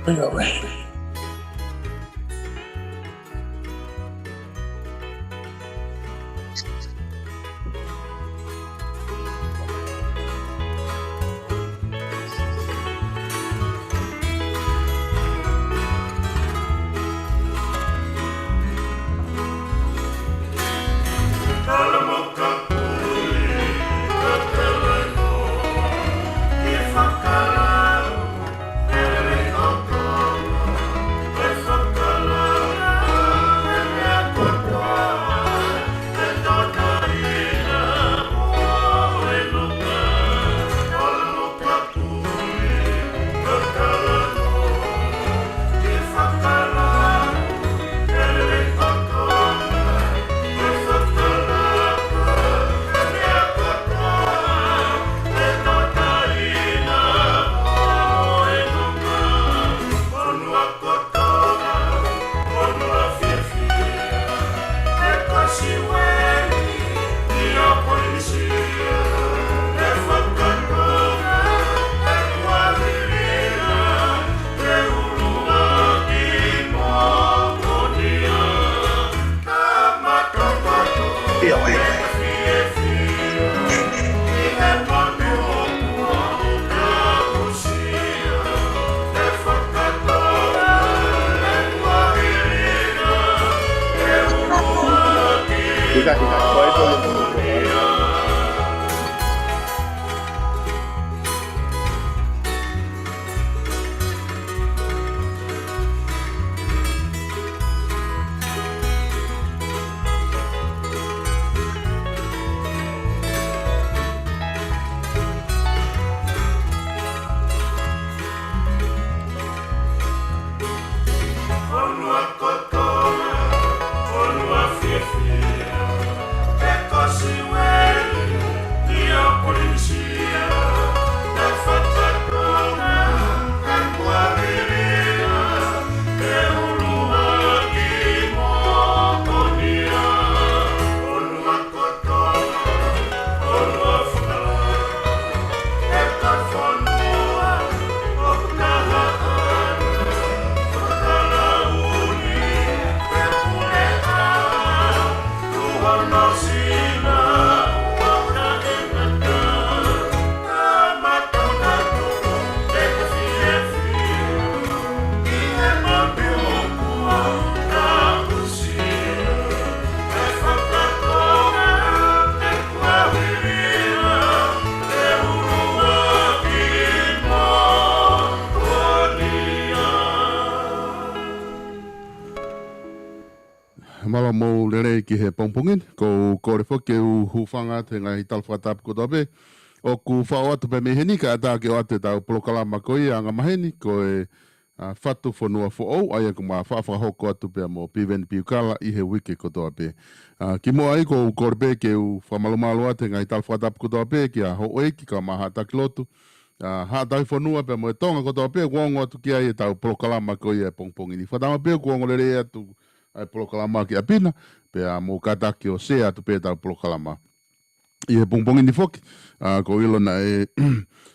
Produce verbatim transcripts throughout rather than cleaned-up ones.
Ia, ʻoe. Mālō mo e lelei ki he pongipongi ni, ʻoku ou kole foki ke u hūfanga atu he ngaahi tala fakatapu kotoa pē ʻoku faʻo atu pē mei heni kae ʻatā ke ʻoatu ʻetau polokalama ko ia angamaheni ko e ʻa, Fatu Fonua Foʻou, ʻa ia ʻoku ma faʻa fakahoko atu pea mo Piveni Piukala ʻi he uike kotoa pē. ʻA, kimuʻa ai ʻoku ou kole pē ke u fakamalumalu atu he ngaahi tala fakatapu kotoa pē kia houʻeiki kae ʻumaʻā haʻa taki lotu, ʻa, haʻa tauhi fonua pea mo e Tonga kotoa pē ʻoku ongo atu ki ai ʻetau polokalama ko ia he pongipongi ni. Fakatauange pē ʻoku ongo lelei atu ʻa e polokalama ki ʻapi na, pea mou kātaki ʻo share atu pē ʻetau polokalama ʻi he pongipongi ni foki. ʻA, ʻoku ou ʻilo naʻe,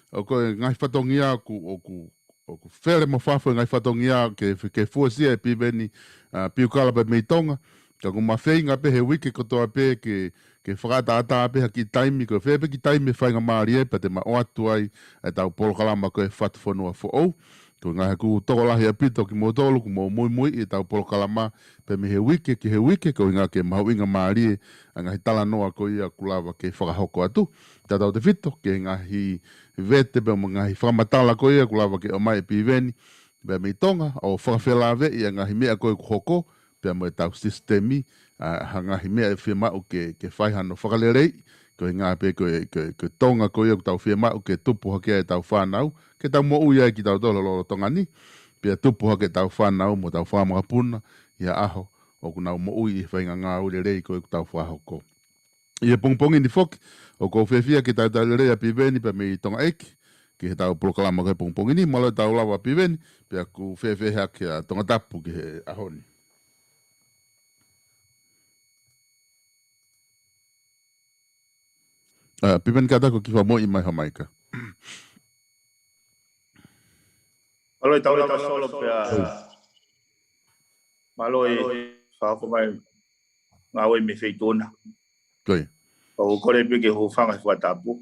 ʻoku ʻi ai e ngaahi fatongia ʻoku, ʻoku, ʻoku fele mo fafo e ngaahi fatongia ke, ke fuesia ʻe Piveni, ʻa, Piukala pea mei Tonga. Ka ʻoku ma feinga pē he uike kotoa pē ke, ke fakaʻataʻatā pē ha kiʻi taimi, ko e fē pē kiʻi taimi ʻe faingamālie pea te ma ʻoatu ai ʻetau polokalama ko e Fatu Fonua Foʻou. Ko e ngaahi ʻoku tokolahi ʻaupito kimoutolu ʻoku mou muimui ʻi heʻetau polokalama pea mei he uike ki he uike, ko e ʻuhinga ke mahuʻingamālie ʻa e ngaahi talanoa ko ia ʻoku lava ke fakahoko atu. Tautautefito ki he ngaahi vete pea mo e ngaahi fakamatala ko ia ʻoku lava ke ʻomai ʻe Piveni pea mei Tonga ʻo fakafelāveʻi ʻa e ngaahi meʻa ko ia ʻoku hoko pea mo ʻetau sisitemi, ʻa, ha ngaahi meʻa ʻe fiemaʻu ke, ke fai hano fakaleleiʻi, ko e ʻuhinga pē ko e, ko e, ko e Tonga ko ia ʻoku tau fiemaʻu ke tupu hake ai ʻetau fānau, ke tau moʻui ai kitautolu lolotonga ni, pea tupu hake ʻetau fānau mo ʻetau fanga makapuna ʻi ha ʻaho ʻoku nau moʻui ʻi he faʻahinga ngāue lelei ko ia ʻoku tau fakahoko. ʻI he pongipongi ni foki, ʻoku ou fiefia ke talitali lelei ʻa Piveni pea mei Tonga ʻEiki ki heʻetau polokalama ko e pongipongi ni. Mālō e tau lava Piveni, pea ʻoku fēfē hake ʻa Tongatapu ki he ʻaho ni? ʻA, Piveni, kātaki ʻo kiʻi fakamoʻoni mai ho maika. Mālō e taulanga Solo pea mālō e fakahoko mai ngāue mei he feituʻu na. Ko ia. ʻOku ou kole pē ke hūfanga he fakatapu.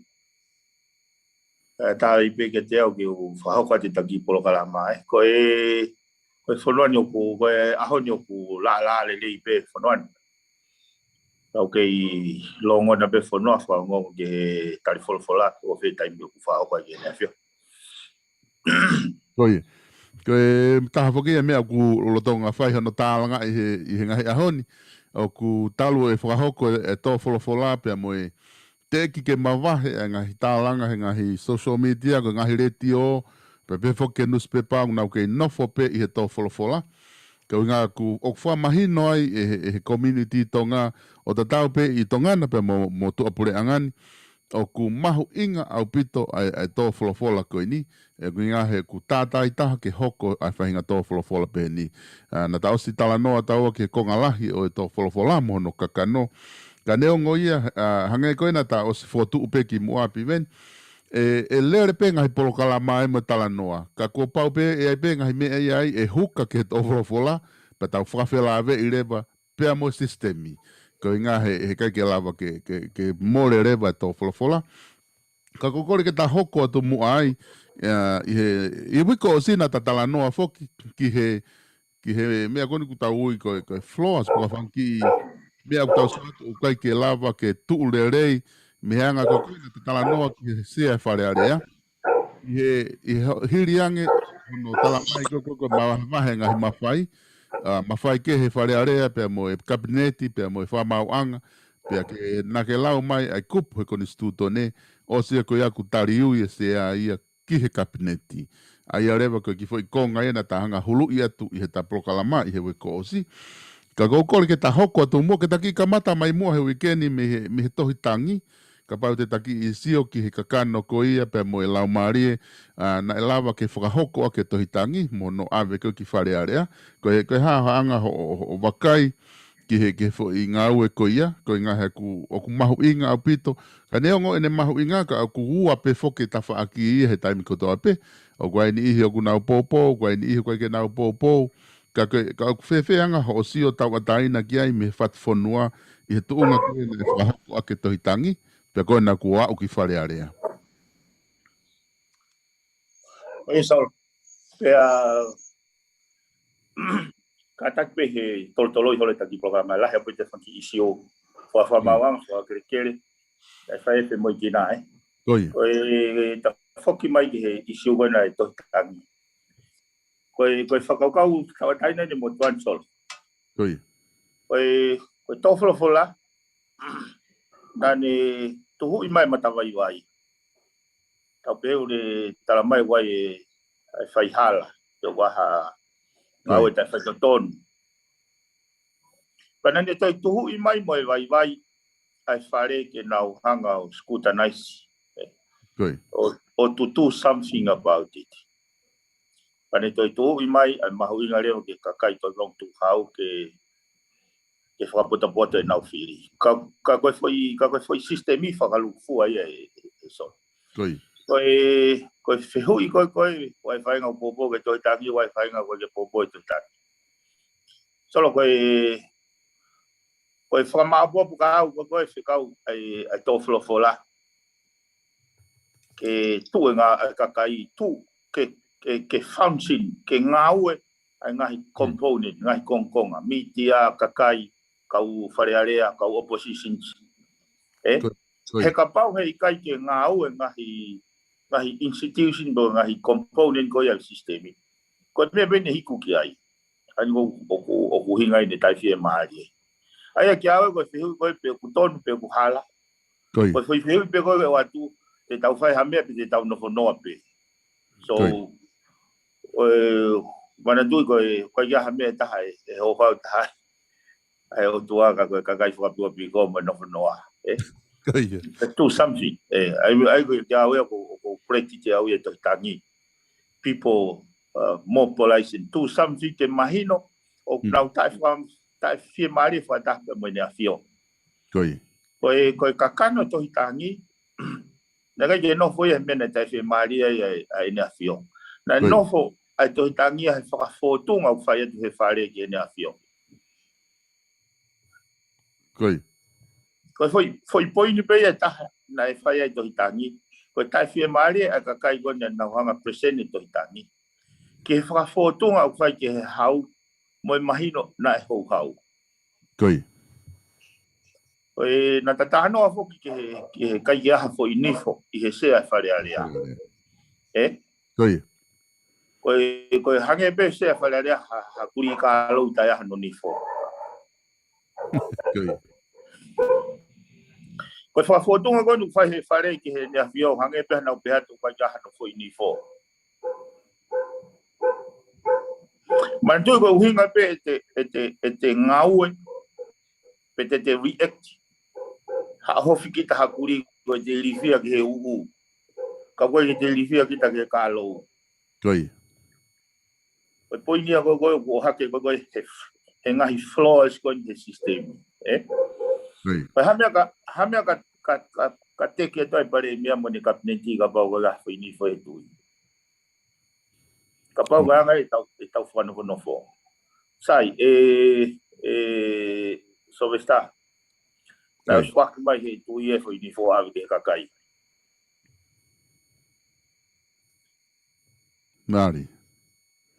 ʻE, tā ʻi pē kiate au ke u fakahoko atu e taki polokalama ē. Ko e, ko e fonua ni ʻoku, ko e ʻaho ni ʻoku lālā lelei pē fonua ni. Tau kei longona pē fonua fakaongo ke tali folofola, ʻo fē taimi ʻoku fakahoko ai ke ne afio. Ko ia. Ko e taha foki ia meʻa ʻoku lolotonga fai hono tālanga ʻi he, ʻi he ngaahi ʻaho ni. ʻOku talu e fakahoko e, e tō folofola pea mo e teʻeki ke mavahe e ngaahi tālanga he ngaahi social media, ko e ngaahi letiō, pea pehē foki e newspaper, ʻoku nau kei nofo pē ʻi he tō folofola. Ko e ʻuhinga ʻoku, ʻoku fakamahino ai e, e, e community Tonga, ʻo tatau pē ʻi Tonga na pea mo, mo tuʻapuleʻanga ni, ʻoku mahuʻinga ʻaupito ʻa e, ʻa e tō folofola ko eni, ʻe ʻuhinga he ʻoku tātāitaha ke hoko ʻa e faʻahinga tō folofola pehē ni. ʻA, naʻa ta ʻosi talanoa taua ki he konga lahi ʻo e tō folofola mo hono kakano. Ka neongo ia, ʻa, hangē ko ē naʻa ta ʻosi fokotuʻu pē kimuʻa Piveni, ʻe, ʻe lele pē ngaahi polokalama ē mo e talanoa. Ka kuo pau pē, ʻe ʻi ai pē ngaahi meʻa ia ai ʻe huka ki he tō folofola, pea tau fakafelāveʻi leva, pea mo e sisitemi. Ko e ʻuhinga he, he ʻikai ke lava ke, ke, ke mole leva e tō folofola. Ka ʻoku ou kole ke ta hoko atu muʻa ai, ʻa, ʻi he, ʻi he uike kuo ʻosi naʻa ta talanoa foki ki he, ki he meʻa ko eni ʻoku tau ui ko e, ko e flaws, pe ko e fanga kiʻi meʻa ʻoku tau sio atu ʻoku ʻikai ke lava ke tuʻu lelei, mei he anga ko ē naʻa ta talanoa ki he sea e Fale Alea. ʻI he, ʻi he ho-, hili ange hono talamai ko ē, ko e, ko e mavahevahe ngaahi mafai, ʻa, mafai kehe Fale Alea pea mo e Kapineti, pea mo e Fakamaauʻanga, pea ke, naʻa ke lau mai ʻa e kupu he Konisitūtone, ʻosi ia ko ia ʻoku taliui e sea ia ki he Kapineti. ʻA ia leva ko e kiʻi foʻi konga ia naʻa ta hanga huluʻi atu ʻi he ta polokalama ʻi he uike kuo ʻosi. Ka ʻoku ou kole ke ta hoko atu muʻa ke ta kiʻi kamata mai muʻa he uike ni mei he, mei he Tohi Tangi, kapau te ta kiʻi sio ki he kakano ko ia pea mo e laumālie, ʻa, naʻe lava ke fakahoko ʻaki e Tohi Tangi, mo hono ʻave ko ē ki Fale Alea. Ko e, ko e hā hoʻo anga hoʻo, hoʻo vakai ki he, ki he foʻi ngāue ko ia, ko e ʻuhinga he ʻoku, ʻoku mahuʻinga ʻaupito. Ka neongo ʻene mahuʻinga ka ʻoku ua pē foki e tafaʻaki ia he taimi kotoa pē. ʻOku ʻi ai e niʻihi ʻoku nau poupou, ʻoku ʻi ai e niʻihi ʻoku ʻikai ke nau poupou. Ka ko e, ka ʻoku fēfē anga hoʻo sio tauʻatāina ki ai mei he fatu fonua ʻi he tuʻunga ko ē naʻe fakahoko ʻaki e Tohi Tangi, pea ko ena kuo aʻu ki Fale Alea. ʻOi, Saul. Pea, kātaki pē he tolotoloi holo e taki polokalama lahi ʻaupito e fanga kiʻi ʻīsiu. Fua, fua Mm. mauanga, fua kelekele. ʻE fai e pē mo e kina, ē. Ko ia. Ko e, ta foki mai ki he ʻīsiu ko ena e Tohi Tangi. Ko e, ko e fakakaukau tauʻatāina eni mo tuan Solo. Ko ia. Ko e, ko e tō folofola, naʻa ne tuhuʻi mai e matavaivai. Tau pehē ʻoku ne talamai ʻoku ʻi ai e, e faihala, ʻi he ʻoku ʻi ai ha Ko ia. ngāue taʻefaitotonu. Pea naʻa ne toe tuhuʻi mai mo e vaivai ʻa e fale ke nau hanga ʻo scrutinize. Ko ia. ʻO, ʻo to do something about it. Pea ne toe tuhuʻi mai ʻa e mahuʻinga leva ki he kakai Tonga Tuʻu Hau ke, ke fakapotopoto ʻenau fili. Ka, ka ko e foʻi, ka ko e foʻi sisitemi fakalūkufua ia ē, ē, ē Solo. Ko ia. Ko e, ko e fehuʻi ko ē, ko e, ʻoku ʻi ai e faʻahinga ʻoku poupou ki he Tohi Tangi, ʻoku ʻi ai e faʻahinga ʻoku ʻikai ke poupou ki he Tohi Tangi. Solo, ko e, ko e fakamāʻopoʻopo ka au, ko e, ko e fekau ʻa e, ʻa e tō folofola ke tuʻu e ngā-, ʻa e kakai tuʻu, ke, ke, ke function, ke ngāue ʻa e ngaahi Mm. component, ngaahi kongokonga, mītia, kakai, kau Fale Alea, kau oppositions. Ē? Ko, ko ia. He kapau he ʻikai ke ngāue e ngaahi, ngaahi institution, pe ngaahi component ko ia ʻo e sisitemi, ko e meʻa pē eni ʻe hiku ki ai. ʻA ia ʻoku, ʻoku, ʻoku ʻuhinga eni e taʻefiemālie. ʻA ia kiate au ē, ko e fehuʻi ko ē pe ʻoku tonu pe ʻoku hala. Ko ia. Ko e foʻi fehuʻi pē ko ē ʻoatu, te tau fai ha meʻa pe te tau nofo noa pē. So, Ko ia. ʻo e, manatuʻi ko e, ko e ʻikai ha meʻa ʻe taha ē, ʻe hoko ʻo taha ʻa e ʻOtua ka ko e kakai fakapuapiko mo e nofo noa, ē? Ko ia. Do something, ē? ʻA ia, ʻa ia ko e kiate au ē ʻoku, ʻoku credit ʻe au ia e Tohi Tangi. People, uh, mobilize and do something ke mahino ʻoku Mm. nau taʻefaka-, taʻefiemālie fakataha pea mo ʻEne ʻAfio. Ko ia. Ko e, ko e kakano e Tohi Tangi, naʻe ʻikai ke nofo ia he meʻa naʻe taʻefiemālie ai ʻa e, ʻa ʻEne ʻAfio. Naʻe Ko ia. nofo, ʻa e tohi tangi ia he fakafōtunga ʻoku fai atu he fale ki heʻene ʻafio. Ko ia. Ko e foʻi, foʻi poini pē ia ʻe taha naʻe fai ai e tohi tangi. Ko e taʻefiemālie ʻa e kakai ko eni naʻa nau hanga ʻo present e tohi tangi ki he fakafōtunga ʻoku fai ki he hau mo e mahino naʻe houhau. Ko ia. Ko e naʻa ta talanoa foki ki he, ki he ʻikai ke ʻi ai ha foʻi nifo ʻi he sea ʻa e Fale Alea. ʻE? Ko ia. Ko e, ko e hangē pē sea ʻa e Fale Alea ha, ha kulī kālou taʻe ʻi ai hano nifo. Ko ia. Ko e fakafōtunga ko eni ʻoku fai he fale ki heʻene ʻafio hangē pē haʻanau pehē atu ʻoku ʻikai ke ʻi ai hano foʻi nifo. Manatuʻi ko e ʻuhinga pē ʻete, ʻete, ʻete ngāue, pe te te react. Haʻofi kita ha kulī ko ʻete ilifia ki he ʻuʻu. Ka ko ʻete ilifia kita ki he kālou. Ko ia. Ko e poini ia ko ē ʻoku ʻohake ko ē he, he ngaahi flaws ko eni he system. ʻE? Ko ia. Ko e hā e meʻa ka, hā e meʻa ka, ka, ka, ka teke atu ai ʻa e Palēmia mo ʻene Kapineti kapau ʻoku ʻikai ha foʻi nifo he tuʻi. Kapau ʻoku ʻi ai ʻetau, ʻetau fakanofonofo. Sai, ʻe, ʻe, Sylvester. Naʻe ʻosi foaki mai he tuʻi e foʻi nifo ʻave ki he kakai. Mālie.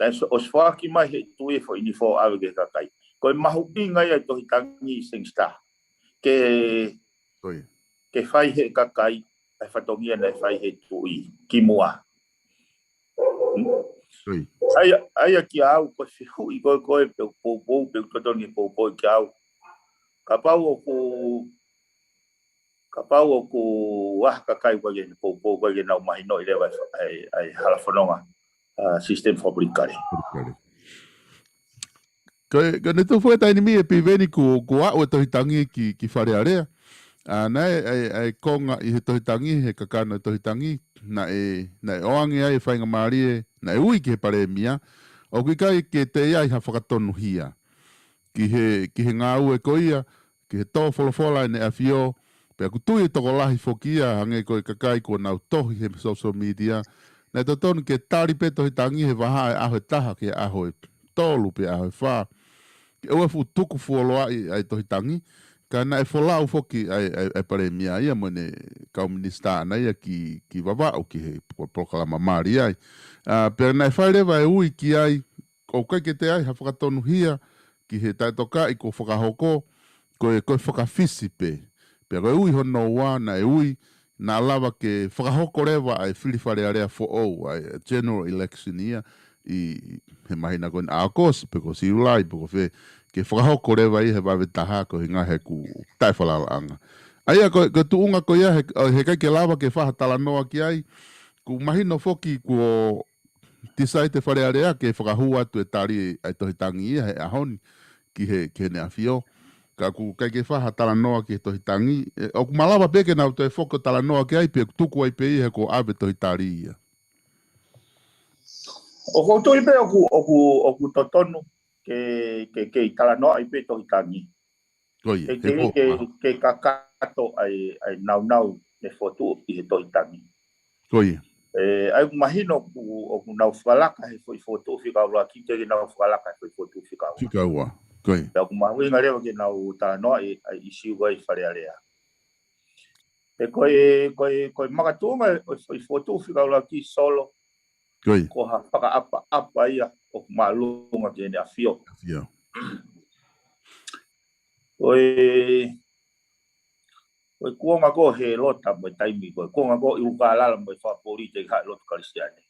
Naʻe ʻosi foaki mai he tuʻi e foʻi nifo ʻave ki he kakai. Ko e mahuʻinga ia e tohi tangi Sylvester. Ke, Ko ia. ke fai he kakai ʻa e fatongia naʻe fai he tuʻi kimuʻa. Ko ia. ʻA ia, ʻa ia kiate au, ko e fehuʻi ko ē, ko ē, pe ʻoku poupou, pe ʻoku totonu ke poupou kiate au. Kapau ʻoku, kapau ʻoku ʻi ai ha kakai ʻoku ʻikai ke nau poupou, ʻoku ʻikai ke nau mahinoʻi leva ʻa e, ʻa e, ʻa e hala fononga, ʻa e system fakapolitikale. Ko e, ko ʻene tuʻu foʻi taimi ni ʻe Piveni kuo, kuo aʻu e tohi tangi ki, ki Fale Alea. ʻA, naʻe, ʻa e, ʻa e konga ʻi he tohi tangi, he kakano e tohi tangi, naʻe, naʻe ʻoange ai e faingamālie, naʻe ui ki he Palēmia, ʻoku ʻikai ke toe ʻi ai ha fakatonuhia ki he, ki he ngāue ko ia, ki he tō folofola ʻene ʻafio, pea ʻoku tui e tokolahi foki ia, hangē ko e kakai kuo nau tohi he social media, naʻe totonu ke tali pē tohi tangi he vahaʻa e ʻaho ʻe taha ki he ʻaho ʻe tolu pe ʻaho ʻe fā. Ke ʻoua ʻe fuʻu tuku fuoloa ʻa e tohi tangi, ka naʻe folau foki ʻa e, ʻa e, ʻa e Palēmia ia mo ʻene kau minisitā ʻana ia ki, ki Vavaʻu ki he po-, polokalama Mālie Ai. ʻA, pea naʻe fai leva e ui ki ai, ʻoku ʻikai ke toe ʻi ai ha fakatonuhia ki he taʻetokaʻi kuo fakahoko, ko e, ko e fakafisi pē. Pea ko e ui hono ua naʻe ui, naʻa lava ke fakahoko leva ʻa e fili Fale Alea foʻou, ʻa e general election ia, ʻi he māhina ko eni ʻAokosi, pe ko Siulai, pe ko fē, ke fakahoko leva ia he vave taha ko e ʻuhinga he ʻoku taʻefalalaʻanga. ʻA ia ko, ko e tuʻunga ko ia he, he ʻikai ke lava ke fai ha talanoa ki ai, ʻoku mahino foki kuo decide e Fale Alea ke fakahū atu e tali ʻa e tohi tangi ia he ʻaho ni ki he, ki heʻene ʻafio. Ka ʻoku ʻikai ke fai ha talanoa ki he tohi tangi. ʻE, ʻoku malava pē ke nau toe foki ʻo talanoa ki ai pe ʻoku tuku ai pē ia he kuo ʻave tohi tali ia. ʻOku ou tui pē ʻoku, ʻoku, ʻoku totonu ke, ke, ke talanoaʻi pē tohi tangi. Ko ia, Ke, ke, ke, ke kakato ʻa e, ʻa e naunau ne fotu ʻi he tohi tangi. Ko ia. ʻE, ʻa ia ʻoku mahino ʻoku, ʻoku nau fakalaka he foʻi fokotuʻu fika ʻuluaki, teʻeki ke nau fakalaka he foʻi fokotuʻu fika ua. Fika ua. Ko ia. Pea ʻoku mahuʻinga leva ke nau talanoaʻi ʻa e ʻisiū ko ē ʻi Fale Alea. ʻE ko e, ko e, ko e makatuʻunga ʻo e foʻi fokotuʻu fika ʻuluaki Solo, Ko ia. ko ha fakaʻapaʻapa ia ʻoku māʻolunga ki heʻene ʻafio. ʻAfio. Ko e, ko e kuonga ko ē he lota mo e taimi ko ē, kuonga ko ē ʻi ʻUlukālala mo e fakapolitiki ʻi he lotu Kalisitiane.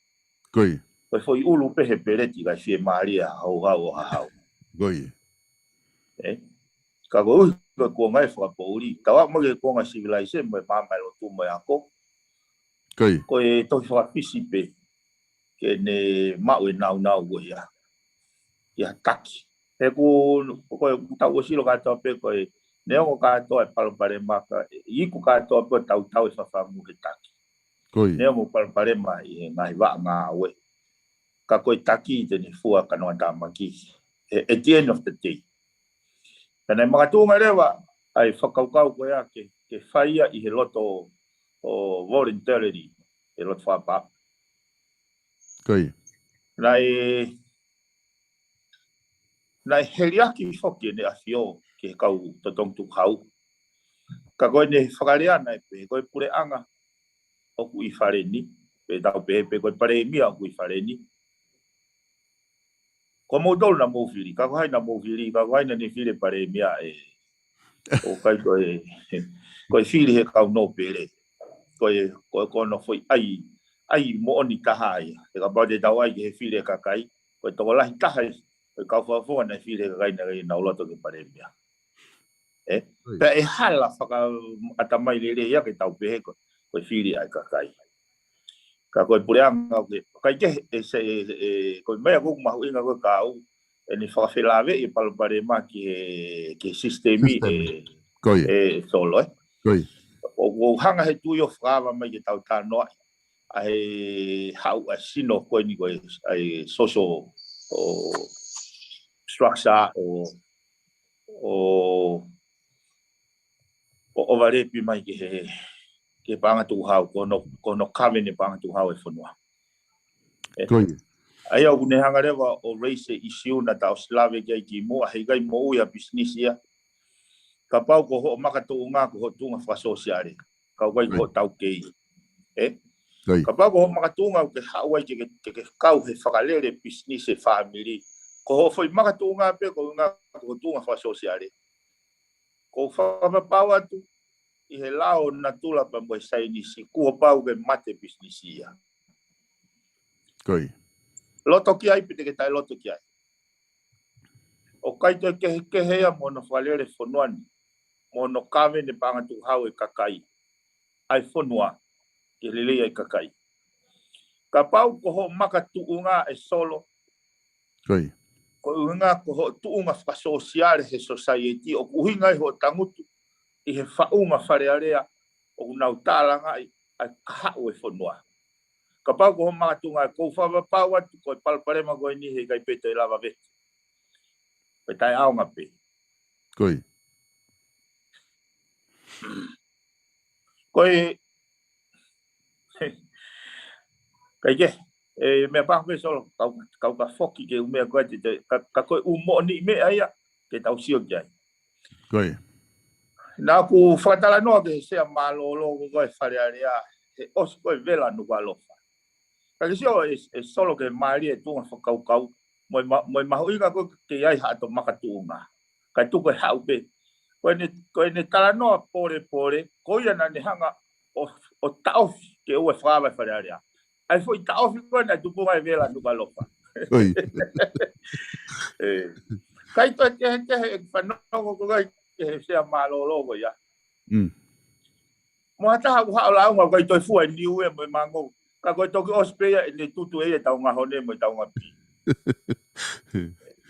Ko ia. Ko e foʻi ʻulu pē he peleti ʻikai fiemālie ha houhau ʻo ha hau. Ko ia. ʻE? Ka koeʻuhi ko e kuonga e fakapoʻuli, tau aʻu mai ki he kuonga sivilaise mo e maama e lotu mo e ako. Ko ia. Ko e tohi fakafisi pē ke ne maʻu e naunau ko ia ʻi ha taki. He ʻoku, ko e tau ʻosi ʻilo kātoa pē ko e neongo kātoa e palopalema ka ʻe iku kātoa pē ʻo tautau e fafangu he taki. Ko ia. Neongo palopalema ʻi he ngaahi vaʻa ngāue, ka ko e taki te ne fua kanoa tāmaki. He, at the end of the day. Pea naʻe makatuʻunga leva ʻa e fakakaukau ko ia ke, ke fai ia ʻi he loto ʻo voluntarily, he loto fakaʻapaʻapa. Ko ia. Naʻe, naʻe heliaki foki ʻEne ʻAfio ki he kau totongi tukuhau. Ka ko ʻene fakalea naʻe pehē, ko e puleʻanga ʻoku ʻi fale ni, pe tau pehē pē ko e palēmia ʻoku ʻi fale ni. Ko moutolu naʻa mou fili, ka ko hai naʻa mou fili, ka ko hai naʻa ne fili e palēmia ē. ʻOku ʻikai ko e, ko e fili he kau nōpele. Ko e, ko e, ko hono foʻi ʻai, ʻai moʻoni taha ia. He kapau te tau ʻai ki he fili e kakai, ko e tokolahi taha ia ʻo e kau fakafofonga naʻe fili e kakai naʻe ʻikai ke nau loto ke palēmia. Ē? Pea ʻe hala fakaʻatamai lelei ia ke tau pehē ko, ko e fili ʻa e kakai. Ka ko e puleʻanga ʻoku ke, ʻikai ke, ʻe se, ʻe, ʻe, ko e meʻa ʻoku mahuʻinga ko e kau, ʻene fakafelāveʻi e palopalema ki he, ki he sisitemi ʻe, ʻe Solo, ē? ʻOku ou hanga he tui ʻo fakaava mai ke tau talanoa ʻa e haʻu ʻa e sino ko eni ko e, ʻa e social, ʻo structure, ʻo, ʻo, ʻo, ʻo valepi mai ki he, ki he paʻanga tukuhau, ko hono, ko hono kavene paʻanga tukuhau e fonua. ʻA ia ʻoku ne hanga leva ʻo raise e issue naʻa tau ʻosi lave ki ai kimuʻa, he ʻikai moʻui ʻa business ia. Kapau ko hoʻo makatuʻunga, ko hoʻo tuʻunga fakasōsiale. Ka ʻoku ʻikai ko hoʻo taukei. Ē? Kapau ko hoʻo makatuʻunga ʻoku ke haʻu ai ke, ke, ke, ke kau he fakalele business e fāmili. Ko hoʻo foʻi makatuʻunga pē, ko e ʻuhinga ko hoʻo tuʻunga fakasōsiale. ʻOku ou fakapapau atu, ʻi he lao natula pea mo e saienisi, kuo pau ke mate business ia. Loto ki ai pe te ke taʻeloto ki ai. ʻOku ʻikai toe kehekehe ia mo hono fakalele fonua ni, mo hono kavene paʻanga tukuhau e kakai. ʻA e fonua, ke lelei ai kakai. Kapau ko hoʻo makatuʻunga ʻe Solo, ko e ʻuhinga ko hoʻo tuʻunga fakasōsiale he society, ʻoku ʻuhinga ai hoʻo tangutu ʻi he faʻunga Fale Alea, ʻoku nau tālangaʻi ʻa e kahaʻu e fonua. Kapau ko hoʻo makatuʻunga, ʻoku ou fakapapau atu ko e palopalema ko eni he ʻikai pē toe lava vete. Pe taʻeʻaonga pē. Ko e, ʻikai ke, ʻe, meʻapango pē Solo, kau, kau ka foki ke u meʻa ko ē te, te, ka, ka ko e ʻū moʻoniʻi meʻa ia, ke tau sio ki ai. Naʻa ku fakatalanoa ki he sea mālōlō ko ē Fale Alea, he ʻosi ko ē vela Nukuʻalofa. Ka ke sio ʻe, ʻe Solo ke mālie e tuʻunga fakakaukau, mo e ma-, mo e mahuʻinga ko ē ke ʻi ai haʻato makatuʻunga. Kae tuku e haʻu pē. Ko ʻene, ko ʻene talanoa polepole, ko ia naʻa ne hanga ʻo, ʻo taʻofi ke ʻoua fakaava e Fale Alea. ʻA e foʻi taʻofi ko ē naʻe tupunga e vela Nukuʻalofa. ʻIkai toe kehekehe e fanongo ko ē ki he sea mālōlō ko ia. Mo ha taha ʻoku haʻu lāunga ʻoku ʻikai toe fua e Niue mo e Mango. Ka ko e toki ʻosi pē ia ʻene tutu ʻe ia e taunga hone mo e taunga pī.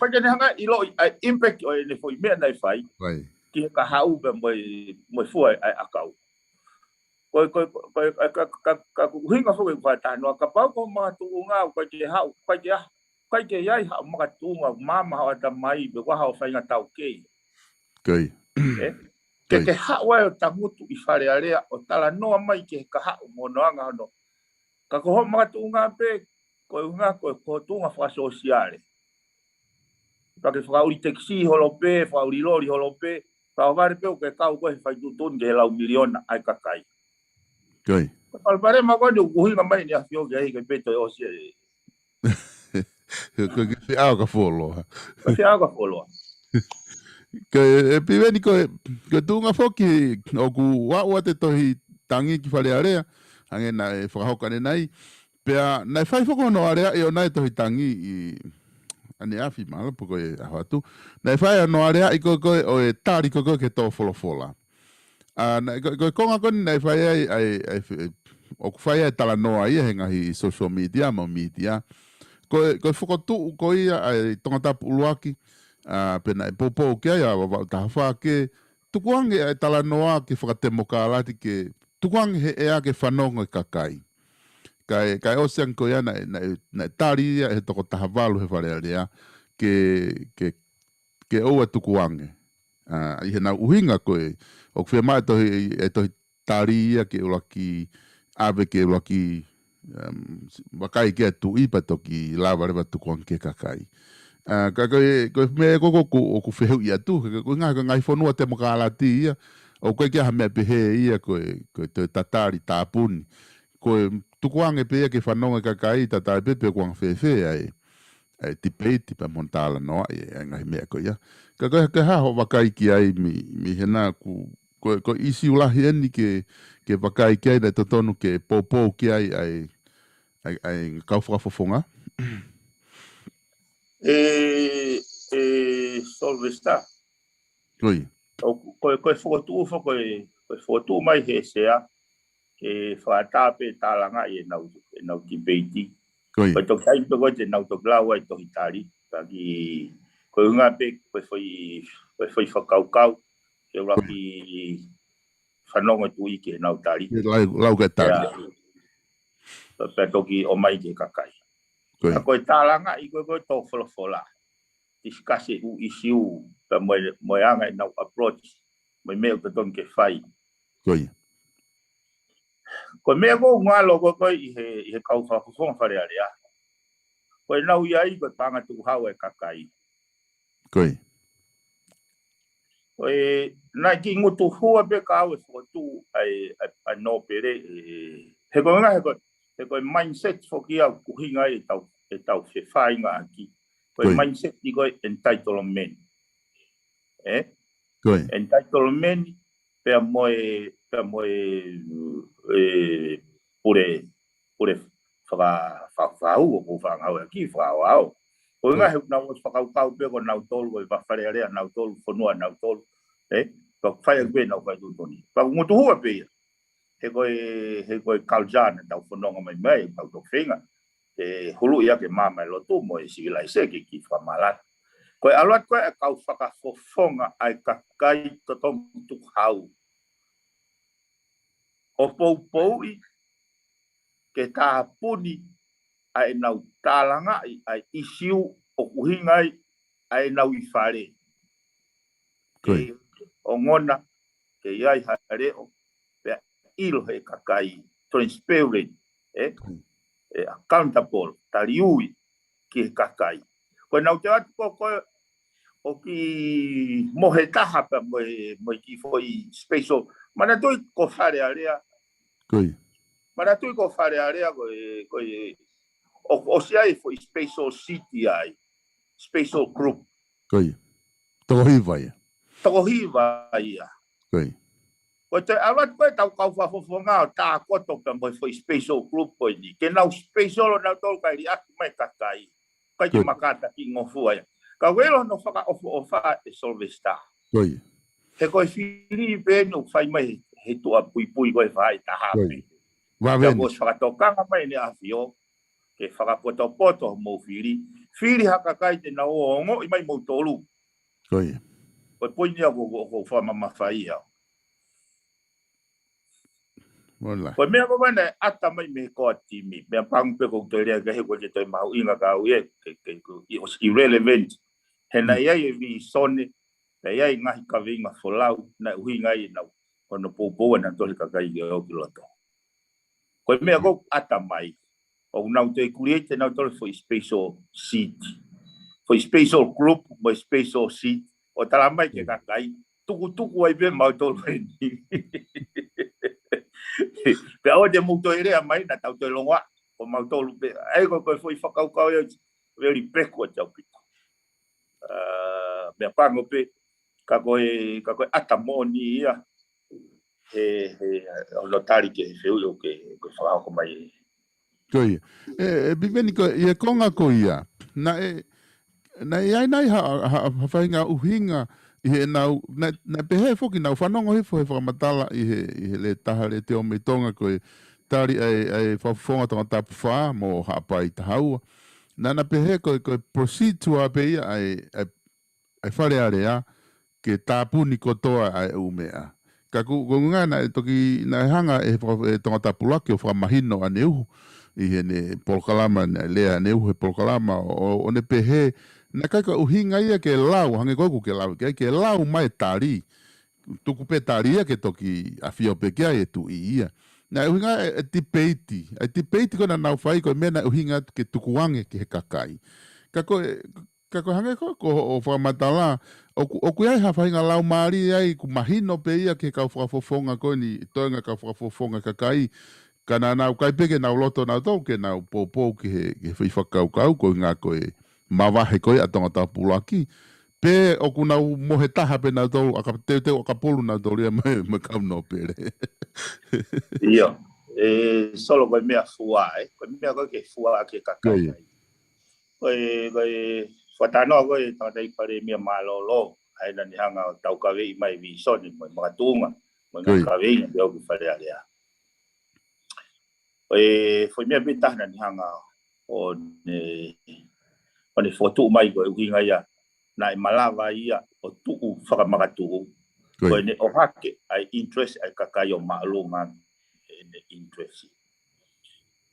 Pea ke ne hanga ʻiloʻi ʻa e impact ʻo ʻene foʻi meʻa naʻe fai. Ki he kahaʻu pea mo e, mo e fua ʻa e ʻakau. Ko e, ko e, ko e, ka, ka, ka, ka ʻuhinga foki e fakatalanoa, kapau ko hoʻo makatuʻunga, ʻoku ʻikai ke haʻu, ʻikai ke ʻi ai, ʻikai ke ʻi ai haʻo makatuʻunga, maama haʻo ʻatamai, pe ko haʻo faʻahinga taukei. Ē? Ke ke haʻu ai ʻo tangutu ʻi Fale Alea, ʻo talanoa mai ki he kahaʻu mo hono anga hono. Ka ko hoʻo makatuʻunga pē, ko e ʻuhinga ko e, ko e tuʻunga fakasōsiale. Pea ke fakaʻuli tekisī holo pē, fakaʻuli loli holo pē, pea ʻohovale pē ʻoku ke kau ko ē he fai tuʻutuʻuni ki he lau miliona ʻa e kakai. Ko e palopalema ko eni ʻoku ʻuhinga mai ʻEne ʻAfio ki ai, ʻikai pē toe ʻosi e. Ko e kiʻi feʻao ka fuoloa. Ko e feʻao ka fuoloa. Ko e, ʻe Piveni ko e, ko e tuʻunga foki ʻoku ʻaʻau ʻa e tohi tangi ki Fale Alea, hangē naʻe fakahoko ʻanenai. Pea naʻe fai foki hono aleaʻi ʻo ʻene tohi tangi ʻi ʻaneafi mahalo pe ko e ʻaho atu. Naʻe fai hono aleaʻi ko ē, ʻo e tali ko ē ki he tō folofola. ʻA, naʻe, ko, ko e konga ko eni naʻe fai ai, ai, ai, fe-, ʻoku fai ai e talanoa ia he ngaahi social media, mo media. Ko e, ko e fokotuʻu ko ia ʻa e Tongatapu ʻUluaki, ʻa, pea naʻe poupou ki ai ʻa Vavaʻu Taha Fā ke tukuange ʻa e talanoa ke fakatemokalati ke tukuange he ʻea ke fanongo e kakai. Kae, kae ʻosi ange ko ia naʻe, naʻe, naʻe tali ia ʻe he toko taha valu he Fale Alea ke, ke, ke ʻoua tukuange. ʻA, ʻi heʻenau ʻuhinga ko ē, ʻoku fiemaʻu e tohi, e tohi tali ia ke ʻuluaki, ʻave ke ʻuluaki, Um, vakai ki ai e tuʻi pea toki lava leva tukuange ki he kakai. Uh, ka ko e, ko e meʻa ko ē ʻoku, ʻoku fehuʻi atu, he ko e ngaahi, ko e ngaahi fonua temokalati ia, ʻoku ʻikai ke ʻi ai ha meʻa pehē ia ko e, ko e toe tatali tāpuni. Ko e tukuange pē ia ke fanongo e kakai, tatali pē pe ʻoku anga fēfē ʻa e, ʻa e tipeiti pea mo hono talanoaʻi e, e ngaahi meʻa ko ia. Ka ko e, ko e hā hoʻo vakai ki ai mei, mei hena ʻoku, ko e, ko e ʻīsiu lahi eni ke, ke vakai ki ai, naʻe totonu ke poupou ki ai ʻa e, ʻa e, ʻa e kau fakafofonga. ʻE, ʻe Sylvester. Ko ia. ʻOku, ko e, ko e fokotuʻu, fo-, ko e, ko e fokotuʻu mai he sea, ke fakaʻatā pē tālangaʻi ʻenau, ʻenau tipeiti. Ko ia. Ko e toki taimi pē ko ē te nau toki lau ai e tohi tali. Ka ki, ko e ʻuhinga pē, ko e foʻi, ko e foʻi fakakaukau, ke ʻuluaki fanongo e tuʻi ki heʻenau tali. Ke lau, lau ki he tali. Pea, pea, pea toki ʻomai ki he kakai. Ko ia. Ka ko e tālangaʻi ko ē, ko e tō folofola. Discuss e ʻū ʻīsiu, pea mo e, mo e anga ʻenau approach, mo e meʻa ʻoku totonu ke fai. Ko ia. Ko e meʻa ʻoku ou ngalo ko ē, ko ē ʻi he, ʻi he kau fakafofonga Fale Alea. Ko ʻenau ʻi ai, ko e paʻanga tukuhau e kakai. Ko ia. Ko e, naʻe kiʻi ngutuhua pē ka ʻoku fokotuʻu ai, ʻa e, ʻa e nōpele, ē, he ko e ʻuhinga, he ko e, he ko e mindset foki ia ʻoku ʻuhinga ai ʻetau, ʻetau fefāingaʻaki. Ko e Ko ia. mindset ʻi ko e entitlement. Ē? Ko ia. Entitlement, pea mo e, pea mo e, ē, pule, pule faka-, fa-, fau, ʻoku fakaʻaongaʻaki, fakaʻaoʻao. Ko e ʻuhinga Ko ia. he ʻoku nau ʻosi fakakaukau pē ko nautolu, ko e Fale Alea nautolu, fonua nautolu. Ē? Pea fai ʻaki pē ʻenau faitotonu. Pea ngutuhua pē ia. He ko e, he ko e culture naʻa tau fononga mai mai, tau toki feinga ke huluʻi ʻaki e maama e lotu mo e sivilaise ke kiʻi fakamalanga. Ko e ʻalu atu ko ē ʻa e kau fakafofonga ʻa e kakai totonu tukuhau ʻo poupouʻi ke tāpuni ʻa ʻenau tālangaʻi ʻa e ʻīsiu ʻoku ʻuhinga ai ʻa ʻenau ʻi fale. Ko ia. Ke ongona, ke ʻi ai ha leʻo, pea ʻilo he kakai, transparent, ē? Ko ia. Ē, accountable, taliui ki he kakai. Ko e naʻa ku ʻoatu ko ē, ko ē, ʻo kiʻi mohe taha pea mo e, mo e kiʻi foʻi special. Manatuʻi ko Fale Alea. Ko ia. Manatuʻi ko Fale Alea ko e, ko e, ʻo, ʻosi ʻi ai e foʻi special seat ai, special group. Ko ia. Toko hiva ia. Toko hiva ia. Ko ia. Ko e toe ʻalu atu ko ē ʻetau kau fakafofonga ʻo tākoto pea mo e foʻi special group ko eni. Ke nau special ʻo nau tolu kai liʻaki mai kakai. Kai ke Ko ia. makata ki ngofua ia. Ka ʻoku ʻilo hono fakaʻofoʻofa ē Sylvester. Ko ia. He ko e fili pē eni ʻoku fai mai he, he tuʻa puipui ko e fai taha Ko ia. pē. Vave Pea eni. kuo ʻosi fakatokanga mai ʻEne ʻAfio, ke fakapotopoto hoʻomou fili. Fili ha kakai te nau ongoʻi mai moutolu. Ko ia. Ko e poini ia ʻoku, ʻoku, ʻoku fakamamafaʻi au. Mola. Ko e meʻa ko ē naʻe ʻata mai mei he core team, meʻa pango pē ko e toe lea ke he ko e ke toe mahuʻinga ka au ia, ke, ke, ke, it was irrelevant. He naʻe Mm. ʻi ai e vīsone, naʻe ʻi ai e ngaahi kaveinga folau, naʻe ʻuhinga ai ʻenau, hono poupou ʻa nautolu he kakai ke ō ki loto. Ko e meʻa ko ē ʻata mai, ʻoku nau toe create ʻe nautolu foʻi special seat, foʻi special group, mo e special seat, ʻo tala mai ki he Mm. kakai, tukutuku ai pē mautolu eni. Pea ʻoua te mou toe lea mai, naʻa tau toe longoaʻa, ko mautolu pē. ʻA ia ko e, ko e foʻi fakakaukau ia, very backwards ʻaupito. Ah, meʻa pango pē, ka ko e, ka ko e ʻata moʻoni ia, he, he, hono tali ki he fehuʻi ʻoku ke, ke fakahoko mai. Ko ia. ʻE, ʻe Piveni ko e, ʻi he konga ko ia. Naʻe, naʻe ʻi ai nai ha, ha, ha faʻahinga ʻuhinga ʻi heʻenau, naʻe, naʻe pehē foki naʻa ku fanongo hifo he fakamatala ʻi he, ʻi he lētaha lētio mei Tonga ko e tali ʻa e, ʻa e fakafofonga Tongatapu fā mo Haʻapai taha ua. Naʻa na pehē ko e, ko e procedure pē ia ʻa e, ʻa e ʻa e Fale Alea ke tāpuni kotoa ʻa e ʻū meʻa. Ka ʻoku, ko e ʻuhinga naʻe toki, naʻe hanga ʻe he faka-, ʻe Tongatapu ʻuluaki ʻo fakamahino ʻaneuhu ʻi heʻene polokalama, naʻe lea ʻaneuhu he polokalama ʻo, ʻo, ʻo ne pehē, naʻe ʻikai ko e ʻuhinga ia ke lau, hangē ko ʻeku ke lau, ke, ke lau mai e tali, tuku pē tali ia ke toki ʻafio pē ki ai e tuʻi ia. Naʻe ʻuhinga e, e tipeiti. ʻA e tipeiti ko ē naʻa nau fai ko e meʻa naʻe ʻuhinga atu ke tukuange ki he kakai. Ka ko e, ka ko e hangē ko, ko hoʻo fakamatala, ʻoku, ʻoku ʻi ai ha faʻahinga laumālie ai, ʻoku mahino pē ia ki he kau fakafofonga ko eni, toenga kau fakafofonga kakai, ka naʻa nau ʻikai pē ke nau loto nautolu ke nau poupou ki he, ki he foʻi fakakaukau, ko e ʻuhinga ko e mavahe ko ē ʻa Tongatapu ʻUluaki, pe ʻoku nau mohe taha pē nautolu, ʻa ka teuteu ʻakapulu nautolu ia mo e, mo e kau nōpele. ʻIo, e, Solo, ko e meʻa fua, ē? Ko e meʻa ko ē ke fua ki he kakai. Ko e, ko e fakatalanoa ko ē ʻa e tangataʻeiki palēmia mālōlō, ʻa ia naʻa ne hanga ʻo taukaveʻi mai e vīsone mo e makatuʻunga, mo e ngaahi kaveinga ke ʻoku Fale Alea. Ko e foʻi meʻa pē taha naʻa ne hanga ʻo ne, ʻo ne fokotuʻu mai ko e ʻuhinga ia, naʻe malava ia ʻo tuʻu fakamakatuʻu. Ko ʻene ʻohake ʻa e interest ʻa e kakai ʻo māʻolunga ʻene interest.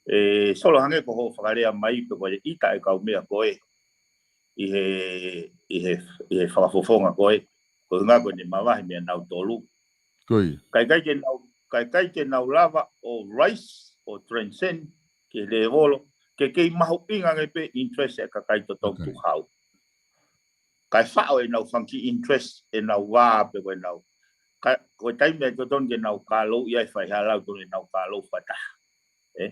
E, Solo, hangē ko hoʻo fakalea mai pē ko e ʻita e kau meʻa ko ē ʻi he, ʻi he, ʻi he fakafofonga ko ē, ko e ʻuhinga ko ʻene mavahe meia nautolu. Ka ʻikai ke nau, ka ʻikai ke nau lava ʻo rise, ʻo transcend ki he lēvolo, ke kei mahuʻinga ange pē interest e kakai totongi tukuhau. Kae faʻo ʻenau fanga kiʻi interest, ʻenau vā pe ko ʻenau. Ka, ko e taimi ʻe totonu ke nau kālou ia e faihala, totonu ke nau kālou fakataha. Ē?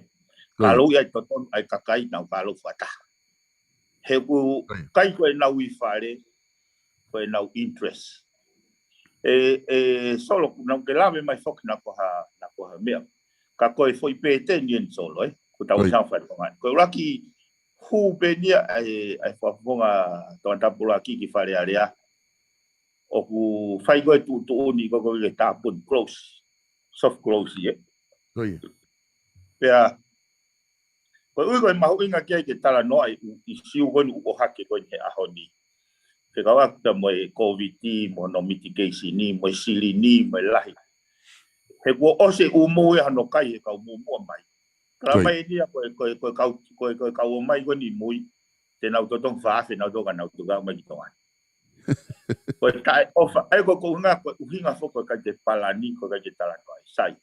Kālou ia e totonu ʻa e kakai, nau kālou fakataha. He ʻoku ʻikai ko ʻenau ʻi Fale, ko ʻenau interest. E, e, Solo, naʻa ke lave mai foki naʻa ko ha, naʻa ko ha meʻa. Ka ko e foʻi pēteni eni, Solo, ē? Ko tau ʻi Tonga. Ko e ʻuluaki hū pē eni ia ʻa e, ʻa e fakafofonga Tongatapu ʻUluaki ki Fale Alea. ʻOku fai ko ē tuʻutuʻuni ko ē ke tāpuni, close, soft close, ē? Pea, ko e ʻuhi ko e mahuʻinga ki ai ke talanoa e ʻū ʻisiū ko eni ʻoku ʻohake ko eni he ʻaho ni. Fekauʻaki pea mo e Kōviti, mo hono mitigation ni, mo e silini, mo e lahi. He kuo ʻosi e ʻū mou ia hono kai he kau muʻomuʻa mai. Tala mai eni ia ko e, ko e, ko e kau, ko e, ko e kau ō mai ko eni mui. Te nau totongi fā afe, nau toka, nau toka mai ki Tonga ni. Ko e taʻeʻofa, ʻa ia ko e ʻuhinga, ko e ʻuhinga foki ko e ʻikai ke palani, ko e ʻikai ke talanoa ai, sai.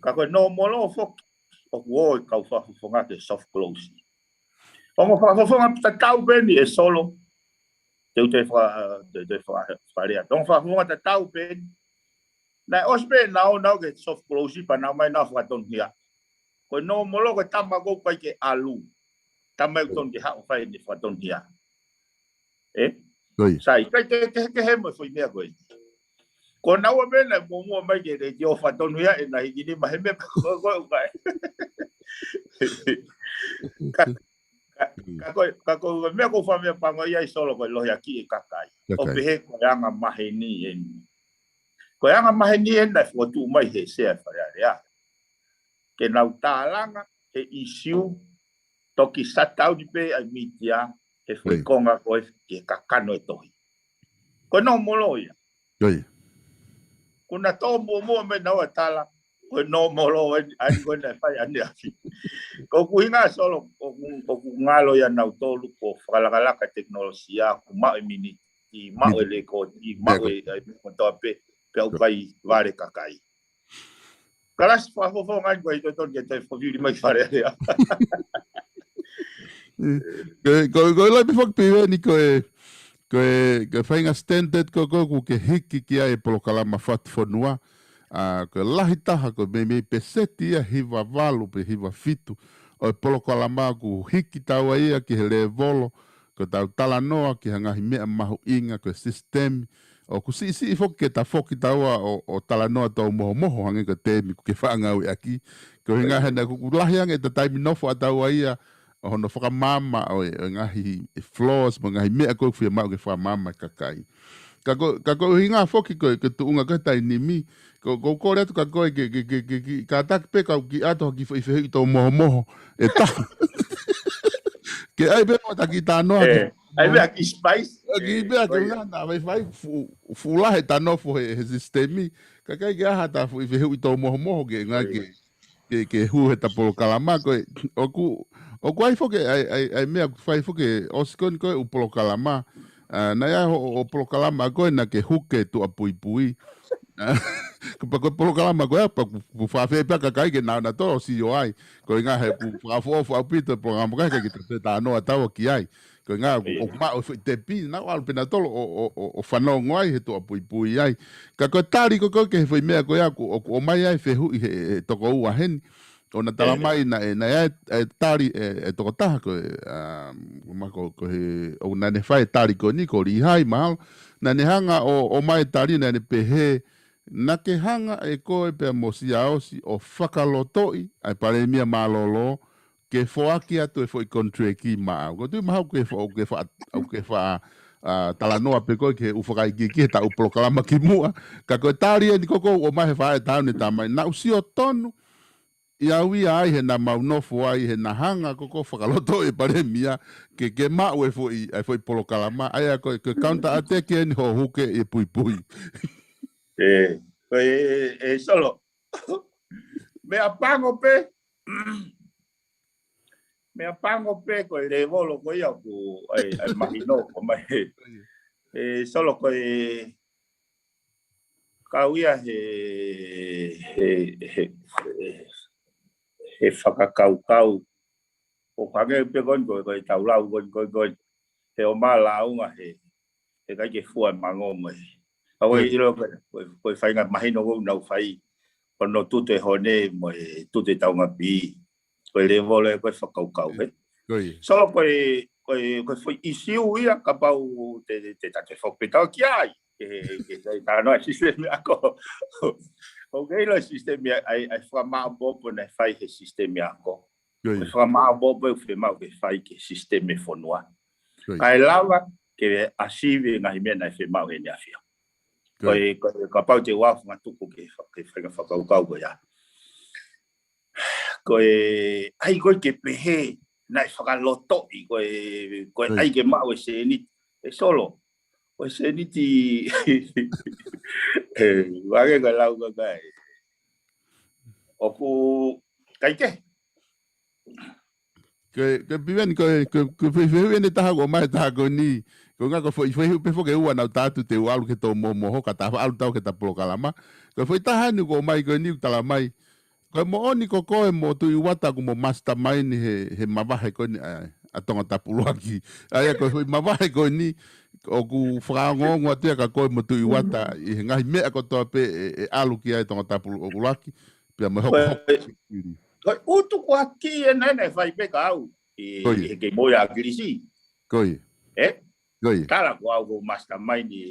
Ka ko e nōmolo foki, ʻoku ō e kau fakafofonga ke soft close. Ongo fakafofonga tatau pē eni, e Solo. Te u toe faka-, te u toe faka-, fakalea. Ongo fakafofonga tatau pē eni. Naʻe ʻosi pē ʻenau, nau ke soft close pea nau ō mai nau fakatonuhia. Ko e nōmolo ko e tama ʻoku ʻikai ke ʻalu. Tama ʻoku tonu ke haʻu ʻo fai ʻene fakatonuhia. Ē? Sai, ʻikai ke, ke, ke he mo e foʻi meʻa ko ē. Ko naua pē naʻe muʻomuʻa mai ke letiō fakatonuhia ʻena hiki nima he meʻa ko ē ʻoku ʻikai. Ka, ka, ka ko e, ka ko e meʻa ʻoku ou fakameʻapangoʻia ai, Solo, ko e lohiakiʻi e kakai. ʻO pehē ko e anga maheni eni. Ko e anga maheni eni naʻe fokotuʻu mai he Sea Fale Alea. Ke nau tālanga he ʻisiū, toki satauni pē ʻa e mītia he foʻi konga ko ē ki he kakano e tohi. Ko e nōmolo ia. Ko e. Kuo na tō muʻomuʻa mai naua ʻo tala, ko e nōmolo eni, ʻa eni ko ē naʻe fai ʻaneafi. Ko ʻeku ʻuhinga, Solo, ʻoku, ʻoku ngalo ia nautolu kuo fakalakalaka tekinolosia, kuo maʻu e miniti, maʻu e lekooti, maʻu e, e meʻa kotoa pē, pea ʻoku ʻikai vale kakai. Kalasi fakafofonga eni ko e totonu ke toe fakafili mai ki Fale Alea. Ko, ko, ko e lahi pē foki pē eni ko e, ko e, ko e faʻahinga standard ko ē ʻoku ke hiki ki ai e polokalama Fatu Fonua. ʻA, ko e lahi taha ko e meimei peseti ia hiva valu pe hiva fitu ʻo e polokalama ʻoku hiki taua ia ki he lēvolo, ko ʻetau talanoa ki ha ngaahi meʻa mahuʻinga ko e sisitemi. ʻOku siʻisiʻi foki ke tafoki taua ʻo, ʻo talanoa tau mohomoho hangē ko e temi ʻoku ke faʻa ngāueʻaki. Ko e ʻuhinga he naʻe ʻoku lahi ange ʻeta taimi nofo ʻa taua ia ʻo hono fakamaama ʻo e, ʻo e ngaahi flaws mo e ngaahi meʻa ʻoku fiemaʻu ke fakamaama e kakai. Ka ko, ka ko e ʻuhinga foki ko e, ko e tuʻunga ko e taimi ni, ko, ko u kole atu kia koe ke, ke, ke, ke, ke, kātaki pē kau kiʻi ʻoatu ha kiʻi foʻi fehuʻi tau mohomoho ʻe taha. Ke ʻai pē mo ta kiʻi talanoa ki. ʻAi pē ha kiʻi spice. ʻAi pē ha kiʻi ʻuhinga naʻa faifai fuʻu, fuʻu lahi ʻeta nofo he, he sisitemi. Kae ʻikai ke ʻai ha ta foʻi fehuʻi tau mohomoho ke ngā ke, ke, ke hū heʻeta polokalama ko ē. ʻOku, ʻoku ʻi ai foki ʻa e, ʻa e, ʻa e meʻa ʻoku fai foki ʻosi ko eni ko e ʻū polokalama. ʻA, naʻe ʻi ai ho, ho polokalama ko ē naʻa ke huke tuʻapuipui. Ko e polokalama ko ia, pea ʻoku, ʻoku fakaafeʻi pē ʻa e kakai ke nau, nau tō ʻo sio ai. Ko e ʻuhinga he ʻoku fakaʻofoʻofa ʻaupito e polokalama ko ia, ʻikai ke toe talanoa taua ki ai. Ko e ʻuhinga ʻoku, ʻoku maʻu e foʻi tepi, naʻa nau ʻalu pē nautolu ʻo, ʻo, ʻo, ʻo fanongo ai he tuʻapuipui ai. Ka ko e tali ko ē ki he foʻi meʻa ko ia ʻoku, ʻoku ʻomai ai e fehuʻi he, he toko ua heni. ʻOku na talamai naʻe, naʻe ʻi ai e tali e, e tokotaha ko ē, ʻa, ma ko, ko he, ʻoku naʻa ne fai e tali ko eni, ko Lihai mahalo. Naʻa ne hanga ʻo, ʻomai e tali, naʻa ne pehē, naʻa ke hanga ʻe koe pea mo Siaosi ʻo fakalotoʻi ʻa e palēmia mālōlō, ke foaki atu e foʻi konituleki maʻau. ʻOku ou tui mahalo ʻoku ke fa-, ʻoku ke fa-, ʻoku ke fa-, ʻa, talanoa pē koe ki he ʻū fakaikiiki he taʻu polokalama kimuʻa. Ka ko e tali eni ko ē ʻoku ʻomai he faʻē taʻu ni, talamai naʻa ku sio tonu ʻi au ia ai he naʻa mau nofo ai he naʻa hanga ko ē ʻo fakalotoʻi e palēmia ke, ke maʻu e foʻi, e foʻi polokalama. ʻA ia ko e, ko e counter attack eni hoʻo huke ʻi he puipui. ʻE, ko e, ʻe Solo. Meʻapango pē. Meʻapango pē ko e lēvolo ko ia ʻoku, ʻai, ʻai mahino ko mai. ʻE Solo, ko e kau ia he, he, he, he, he fakakaukau. ʻOku hangē pē ko eni ko, ko e tau lau ko eni, ko, ko, he ʻomai lāunga he, he ʻikai ke fua e mango mo e. ʻOku ou ʻilo ko, ko, ko e faʻahinga mahino ʻoku nau fai. Ko hono tutu e hone mo e tutu e taungapi. Ko e lēvolo ē ko e fakakaukau, ē. Solo, ko e, ko e, ko e foʻi ʻisiū ia kapau te, te, te ta toe fakapetau ki ai. Ke, ke, ke talanoa e sisitemi ako. ʻOku ke ʻilo e sisitemi ʻa e, ʻa e fakamaʻopoʻopo naʻe fai he sisitemi ako. Ko e fakamaʻopoʻopo ʻoku fiemaʻu ke fai ki he sisitemi e fonua. Kae lava ke ʻasivi e ngaahi meʻa naʻe fiemaʻu he ʻEne ʻAfio. Ko e, ko e, kapau te u ʻai ha ngaahi tuku ke fa-, ke fai ha fakakaukau ko ia. Ko e, ʻai ko ē ke pehē, naʻe fakalotoʻi, ko e, ko e ʻai ke maʻu e sēniti, ʻe Solo. Ko e sēniti, ʻe, vage ka lau ka kai. ʻOku, ʻikai ke. Ko e, ko e Piveni, ko e, ko e, ko e fehuʻi, fehuʻi eni ʻe taha ʻoku ʻomai ʻe taha ko eni. Ko e ʻuhinga ko e foʻi, foʻi fehuʻi pē foki ʻe ua naʻa ku tala atu te u ʻalu ke tō momoho, ka ta faʻa ʻalu taua ki heʻeta polokalama. Ko e foʻi taha eni ʻoku ʻomai ko eni ʻoku talamai. Ko e moʻoni ko koe mo Tuʻi Uata ʻoku mo mastermind he, he mavahe ko eni ʻa, ʻa Tongatapu ʻUluaki. ʻA ia ko e foʻi mavahe ko eni, ʻoku fakaongoongo atu ia kia koe mo Tuʻi Uata ʻi he ngaahi meʻa kotoa pē ʻe, ʻe ʻalu ki ai Tongatapu ʻUluaki. Pea mo e hoko, ko e, hoko. Ko e ʻutu kuo ʻaki ʻe naʻe, naʻe fai pē kia au ʻi, ʻi he kei moʻui ʻa ʻAkilisi. Ko ia. ʻE? Ko ia. Tala ko au ko e mastermind ʻi,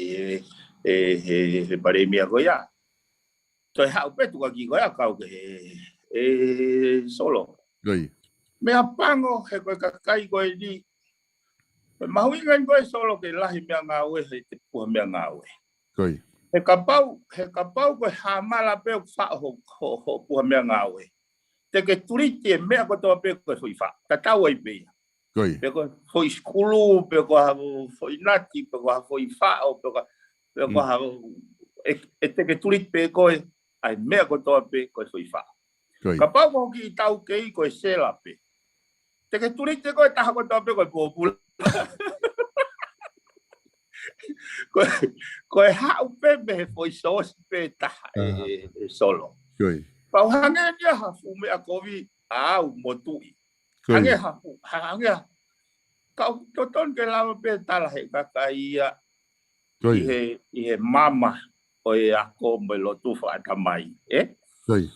ʻi, ʻi he, he palēmia ko ia. Toe haʻu pē tuʻuaki ko ia kau ke, ʻe Solo. Ko ia. Meʻapango he ko e kakai ko eni. Ko e mahuʻinga eni ko ē Solo ke lahi meʻangāue he te puha meʻangāue. Ko ia. He kapau, he kapau ko e hāmala pē ʻoku faʻo ho, ho, ho puha meʻangāue. Te ke tuliti e meʻa kotoa pē ko e foʻi faʻo. Tatau ai pē ia. Ko ia. Pe ko e foʻi sukulu, pe ko ha foʻi nati, pe ko ha foʻi faʻo, pe ko, pe ko ha, ʻe, ʻe te ke tuliti pē ko e, ʻa e meʻa kotoa pē ko e foʻi faʻo. Ko ia. Kapau ko e kiʻi taukei ko e sela pē. Te ke tuliti ko e taha kotoa pē ko e pōpula. Ko e, ko e haʻu pē mei he foʻi sōsi pē taha ʻe, ʻe, ʻe Solo. Ko ia. Pau hangē ni ia ha fuʻu meʻa kovi ʻa au mo Tuʻi. Ko ia. Hangē ha fuʻu, ha, hangē ha. Ka ʻoku totonu ke lava pē tala he kakai ia. Ko ia. ʻI he, ʻi he mama ʻo e ako mo e lotu fakaʻatamai, ʻe? Ko ia.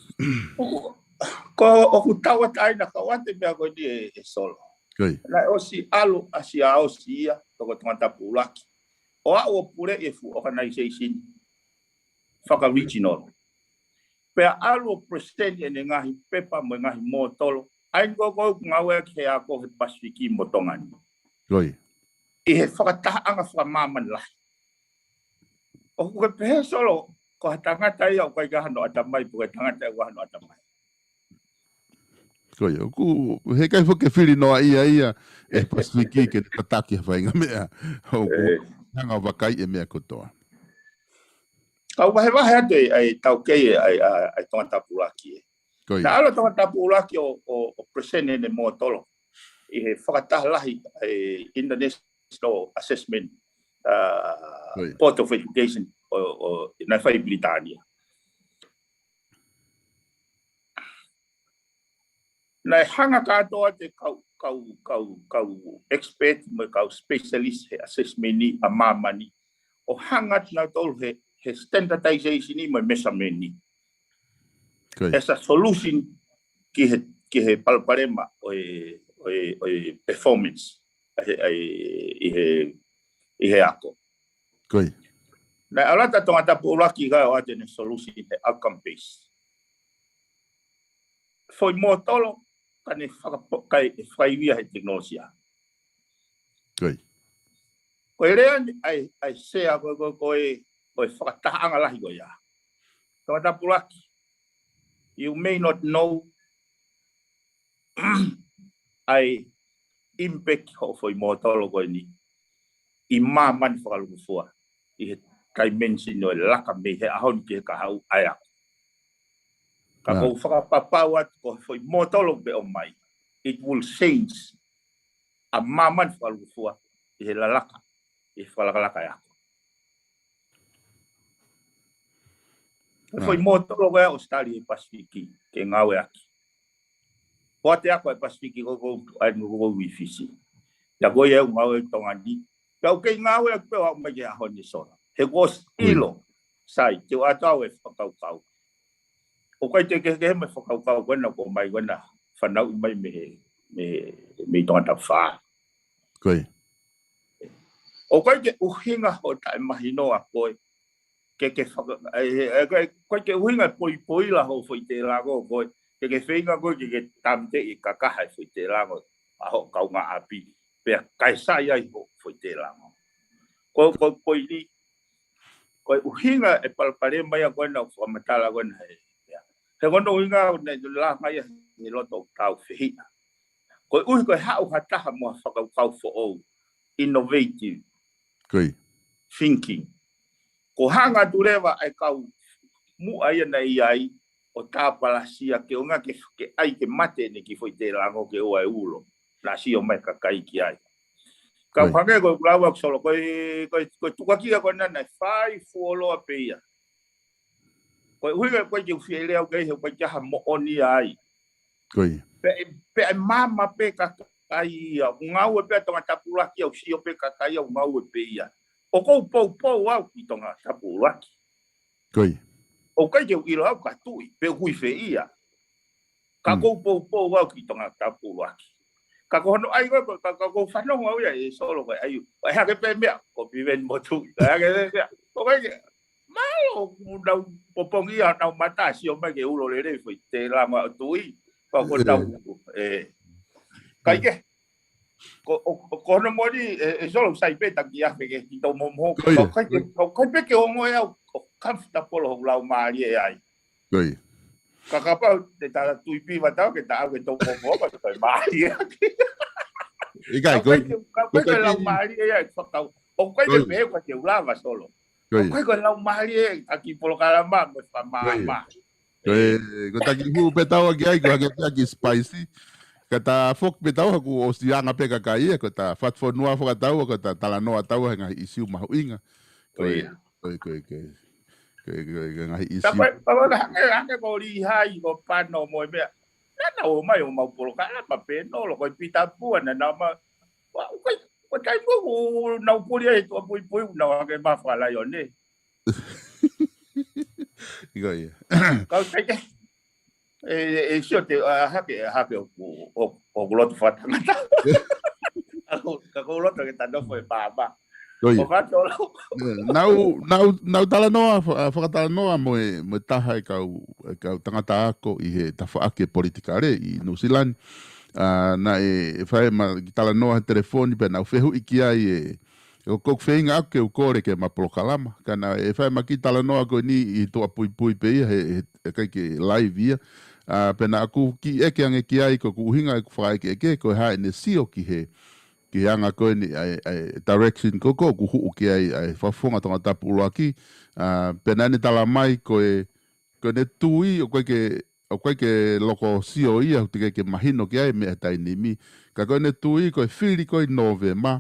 ʻOku, ko, ʻoku tauʻatāina kau atu e meʻa ko eni ʻe, ʻe Solo. Ko ia. Naʻe ʻosi ʻalu ʻa Siaosi ia, toko Tongatapu ʻUluaki. ʻO aʻu ʻo puleʻi e fuʻu organization faka-regional. Pea ʻalu ʻo present ʻene ngaahi pepa mo e ngaahi mōtolo. ʻA eni ko ē ʻoku ngāueʻaki he ako he Pasifiki mo Tonga ni. Ko ia. ʻI he fakatahaʻanga fakamāmani lahi. ʻOku ke pehē Solo, ko ha tangata ia ʻoku ʻikai ke ʻi ai hano ʻatamai, pe ko e tangata ʻoku ʻi ai hano ʻatamai. Ko ia, ʻoku, heʻikai foki ke fili noa ia ia, ʻe Pasifiki ke ne tataki ha faʻahinga meʻa. ʻOku hanga ʻo vakaiʻi e meʻa kotoa. Kau vahevahe atu e, ʻa e taukei e, ʻa e, ʻa e, ʻa e Tongatapu ʻUluaki ē. Ko ia. Naʻe ʻalu Tongatapu ʻUluaki ʻo, ʻo, ʻo present ʻene mōtolo ʻi he fakataha lahi e International Assessment, ʻa, Board of Education. ʻo, ʻo, naʻe fai ʻi Pilitānia. Naʻe hanga kātoa ʻe he kau, kau, kau, kau expert mo e kau specialist he assessment ʻa māmani ʻo hanga atu nautolu he, he standardization mo e measurement as a solution ki he, ki he palopalema ʻo e, ʻo e, ʻo e performance ʻa e, ʻa e, ʻi he, ʻi he ako. Naʻe ʻalu atu ʻa Tongatapu ʻUluaki kae ʻoatu ʻene solution he outcome base. Foʻi mōtolo ka ne fakapo-, kae fakaivia he tekinolosia. Ko e lea ni ʻa e, ʻa e sea ko e, ko e, ko e, ko e fakatahaʻanga lahi ko ia. Tongatapu ʻUluaki, you may not know ʻa e impact hoʻo foʻi mōtolo ko eni ʻi māmani fakalukufua ʻi he dimension ʻo e laka mei he ʻaho ni ki he kahaʻu ʻa e ako. Ka ʻoku ou fakapapau atu ko e foʻi mōtolo pē ʻomai, it will change ʻa māmani fakalukufua ʻi he lalaka, ʻi he fakalakalaka e ako. Foʻi mōtolo ko ia ʻosi tali ʻe he Pasifiki ke ngāueʻaki. Ko e ako ʻa e Pasifiki ko ē ʻoku ʻi Fisi. Pea ko ia ʻoku ngāueʻaki ʻi Tonga ni. Pea ʻoku kei ngāueʻaki pē ʻo aʻu mai ki he ʻaho ni, Solo. He kuo ʻosi ʻilo, sai, te u ʻoatu au e fakakaukau. ʻOku ʻikai ke kehekehe mo e fakakaukau ko ena ʻoku ʻomai ko ena fanauʻi mai mei he, mei, mei Tongatapu fā. ʻOku ʻikai ke ʻuhinga hoʻo taʻemahino ʻa koe ke, ke faka-, ʻe, ʻe, ʻe, ʻoku ʻikai ke ʻuhinga e poipoila hoʻo foʻi tēlango koe, ke, ke feinga koe ke, ke tāmateʻi e kakaha e foʻi tēlango ʻa hoʻo kaungāʻapi, pea kae sai ai hoʻo foʻi tēlango. Ko, ko e poini, ko e ʻuhinga e palopalema ia ko ena ʻoku fakamatala ko ena he, he ko hono ʻuhinga ʻoku ne langa ia he loto ʻoku tau fehiʻa. Koeʻuhi ko e haʻu ha taha mo ha fakakaukau foʻou, innovative thinking. Ko e hanga atu leva ʻa e kau muʻa ia naʻe ʻi ai ʻo tāpalasia ke ʻuhinga ke, ke ʻai ke mate ʻene kiʻi foʻi tēlango ke ʻoua ʻe ulo. Naʻa sio mai e kakai ki ai. Ka ʻoku hangē ko e ʻoku lava ʻo Solo, ko e, ko e, ko e tukuakiʻi ko ena naʻe fai fuoloa pē ia. Ko e ʻuhinga ʻoku ʻikai ke u fie lea au ki ai he ʻoku ʻikai ke ʻi ai ha moʻoni ai. Pea, pea ʻe maama pē kakai ia, ʻoku ngāue pē ʻa Tongatapu ʻUluaki, ʻoku sio pē kakai ia, ʻoku ngāue pē ia. ʻOku ou poupou au ki Tongatapu ʻUluaki. ʻOku ʻikai ke u ʻilo au ka tuʻi, pe ʻoku ʻi fē ia. Ka ʻoku ou poupou au ki Tongatapu ʻUluaki. Ka ko hono ʻai ko ē, ka, ka ʻoku ou fanongo au ia ʻe Solo ko e ʻai, ʻoku ʻai hake pē meʻa, ko Piveni mo Tuʻi, ʻai hake pē meʻa. ʻOku ʻikai ke, mālō ʻoku nau popongi ʻa honau mata, sio mai ke ulo lelei foʻi tēlango ʻo Tuʻi, pea ko ʻenau, ʻe. Kae kehe, ko, ʻo, ʻo, ko hono moʻoni, ʻe, ʻe Solo, sai pē taki afe ke ki tau momoho. ʻOku ʻikai ke, ʻoku ʻikai pē ke ongoʻi au ʻoku comfortable hoku laumālie ai. Ka kapau te ta tui piva tau ke ta au ke tau momoho, ka te kai mālie ʻaki. ʻIkai, ʻoku ʻikai ke, ʻoku ʻikai ke laumālie ai, fakau. ʻOku ʻikai ke pehē ʻoku ʻikai ke u lava, Solo. ʻOku ʻikai ke laumālie ai, ʻa e kiʻi polokalama mo e fakamāmā. Ko e, ko e taki hū pē tau ʻaki ai, ko e hangē pē ʻaki Spicy. Ka ta foki pē tau haku ʻosi anga pē kakai ia, ko ta fatufonua fakatau, ko ta talanoa tau he ngaahi ʻīsiu mahuʻinga. Ko e, ko e, ko e, ko e, ko e, ko e ngaahi ʻīsiu. Ka ko e, ka ko e hangē, hangē ko Lihai, ko Pano mo e meʻa. Naʻa nau ō mai ʻo mau polokalama pē nolo, ko e Pita Pua, naʻa nau ma-, ʻoku ʻikai, ko e taimi ko ē ʻoku nau puli ai he tuʻa puipui, ʻoku nau hangē ma fakalaione. ʻIkai ia. Ka ʻoku ʻikai ke, ʻe, ʻe, ʻe sio te, ʻa, hake, hake ʻoku, ʻoku, ʻoku loto fakatangata. Ka ʻoku, ka ʻoku loto ke ta nofo ʻi māmani. ʻIkai ia. ʻOku ʻikai ke ʻalu. ʻE, naʻa ku, naʻa ku, naʻa ku talanoa, fa-, fakatalanoa mo e, mo e taha e kau, e kau tangata ako ʻi he tafaʻaki politikale ʻi Nuʻusila ni. ʻA, naʻe fai ʻema kiʻi talanoa he telefoni pea naʻa ku fehuʻi ki ai e, ʻoku ou feinga ʻaku ke u kole ke ma polokalama. Ka naʻe fai ʻema kiʻi talanoa ko eni ʻi tuʻa puipui pē ia he, he, he ʻikai ke live ia. ʻA, pea naʻa ku kiʻi ʻeke ange ki ai ko ʻeku ʻuhinga ʻeku fakaʻekeʻeke, ko e hā ʻene sio ki he, ki he anga ko eni ʻa e, ʻa e direction ko ē ʻoku ou huʻu ki ai ʻa e Fakafofonga Tongatapu ʻUluaki. ʻA, pea naʻa ne tala mai ko e, ko ʻene tui, ʻoku ʻikai ke, ʻoku ʻikai ke loko sio ia, ʻoku teʻeki ke mahino ki ai e meʻa he taimi ni. Ka ko ʻene tui, ko e fili ko ē ʻi Nōvema,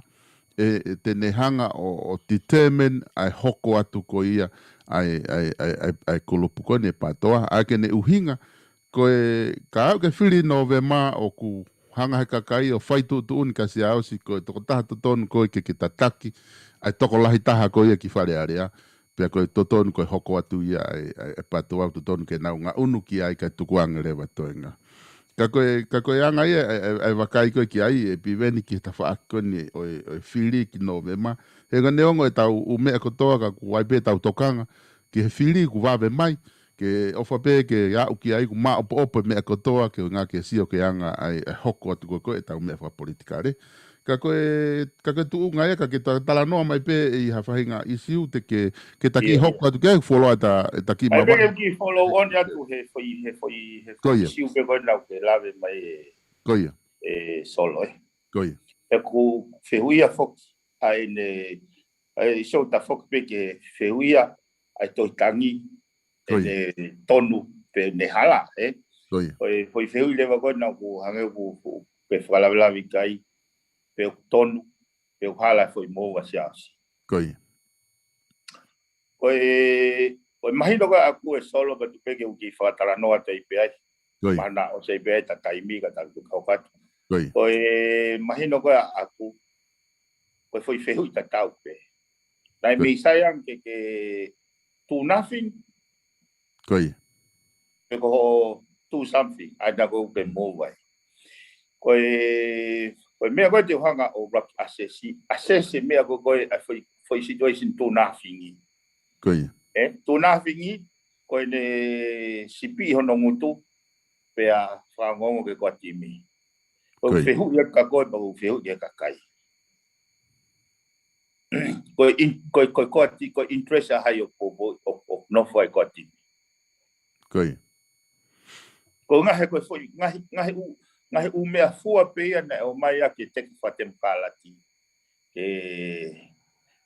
ʻe, ʻe te ne hanga ʻo, ʻo determine ʻa e hoko atu ko ia ʻa e, ʻa e, ʻa e, ʻa e, ʻa e kulupu ko eni ʻa e PATOA, ʻa ia ko ʻene ʻuhinga, ko e, ka aʻu ki he fili Nōvema ʻoku hanga he kakai ʻo fai tuʻutuʻuni, ka Siaosi ko e tokotaha totonu ko ē ke, ke tataki ʻa e tokolahi taha ko ia ki Fale Alea, pea ko e totonu ko e hoko atu ia ʻa e, ʻa e, ʻa e PATOA, totonu ke nau ngaʻunu ki ai kae tukuange leva toenga. Ka ko e, ka ko e anga ia ʻa e, ʻa e, ʻa e vakai ko ē ki ai ʻe Piveni ki he tafaʻaki ko eni ʻo e, ʻo e fili ki Nōvema. He ka neongo ʻetau ʻū meʻa kotoa ka ʻoku ʻi ai pē ʻetau tokanga ki he fili ʻoku vave mai, ke ʻofa pē ke aʻu ki ai ʻoku maʻopoʻopo e meʻa kotoa, ke ʻuhinga ke sio ki he anga ʻa e, ʻa e hoko atu ko ē ʻetau meʻa fakapolitikale. Ka ko e, ka ko e tuʻunga ia, ka ke ta-, talanoa mai pē ʻi ha faʻahinga ʻisiū te ke, ke ta kiʻi Ia, hoko ia. atu ki ai, fuoloa ʻeta, ʻeta kiʻi ʻAi pē mavai. ke u kiʻi follow on atu he foʻi, he foʻi, he Ko foʻi ia. ʻisiū pē ko ena ʻoku ke lave mai ē, Ko ia. ē Solo ē. Ko ia. He ʻoku fehuʻia foki ʻa ʻene, ʻa e sio tafoki pē ke fehuʻia ʻa e Tohi Tangi, Ko ia. ʻene tonu pe ʻene hala, ē? Ko ia. Ko e, ko e fehuʻi leva ko ena ʻoku hangē ʻoku, ʻoku ke fakalavelave ki ai, pe ʻoku tonu, pe ʻoku hala e foʻi moua Siaosi. Ko ia. Ko e, ko e mahino ko ē ʻaʻaku ē Solo ka tuku pē ke u kiʻi fakatalanoa atu ai pē ai. Ko ia. Mahalo ʻosi pē ai ʻeta taimi ka tau tuku hoko atu. Ko ia. Ko e mahino ko ē ʻaʻaku, ko e foʻi fehuʻi tatau pē. Naʻe Ko ia. mei sai ange ke, ke two nothing, Ko ia. pe ko hoʻo two something, ʻa ia naʻa ʻoku ke mou ai. Ko e, ko e meʻa ko ē te u hanga ʻo ʻuluaki assess, assess e meʻa ko ē ko ē ʻa e foʻi, foʻi situation two nothing ʻi. Ko ia. Ē, two nothing ʻi, ko ʻene sipi hono ngutu, pea fakaongoongo ki he core timi. Ko e Ko ia. fehuʻi atu kia koe, pea ko e fehuʻi ki he kakai. Ko e in-, ko e, ko e core ti-, ko e interest ʻa hai ʻoku, ʻoku, ʻoku, ʻoku nofo ai e core timi. Ko ia. Ko e ngaahi, ko e foʻi, ngaahi, ngaahi ʻū, ngaahi ʻū meʻa fua pē ia naʻe ʻomai ʻaki e teki fakatemokalati. Ke,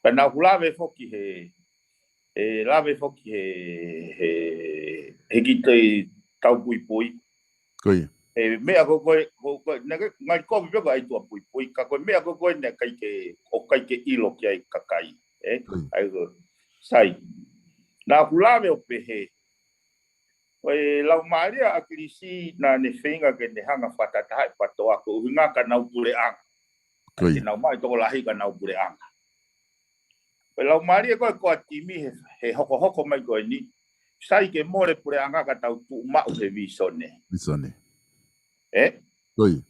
pea naʻa ku lave foki he, ʻe lave foki he, he, he kiʻi tau puipui. Ko ia. ʻE meʻa ko ē ko ē, ko ē, ko ē, naʻe, ngali kovi pē ko ē ʻa e tuʻa puipui, ka ko e meʻa ko ē ko ē naʻe ʻikai ke, ʻoku ʻikai ke ʻilo ki ai e kakai, ē? Ko ia. ʻA ia ko ē, sai. Naʻa ku lave ʻo pehē, ko e laumālie ʻa ʻAkilisi naʻa ne feinga ke ne hanga fakatahatahaʻi e PATOA ko e ʻuhinga ki heʻenau puleʻanga. Ko ia. Ke nau maʻu e tokolahi ki heʻenau puleʻanga. Ko e laumālie ko ē ʻo e core timi he, he hokohoko mai ko eni, sai ke mole puleʻanga ka tau tuʻu maʻu he visone. Visone. Ē? Ko ia.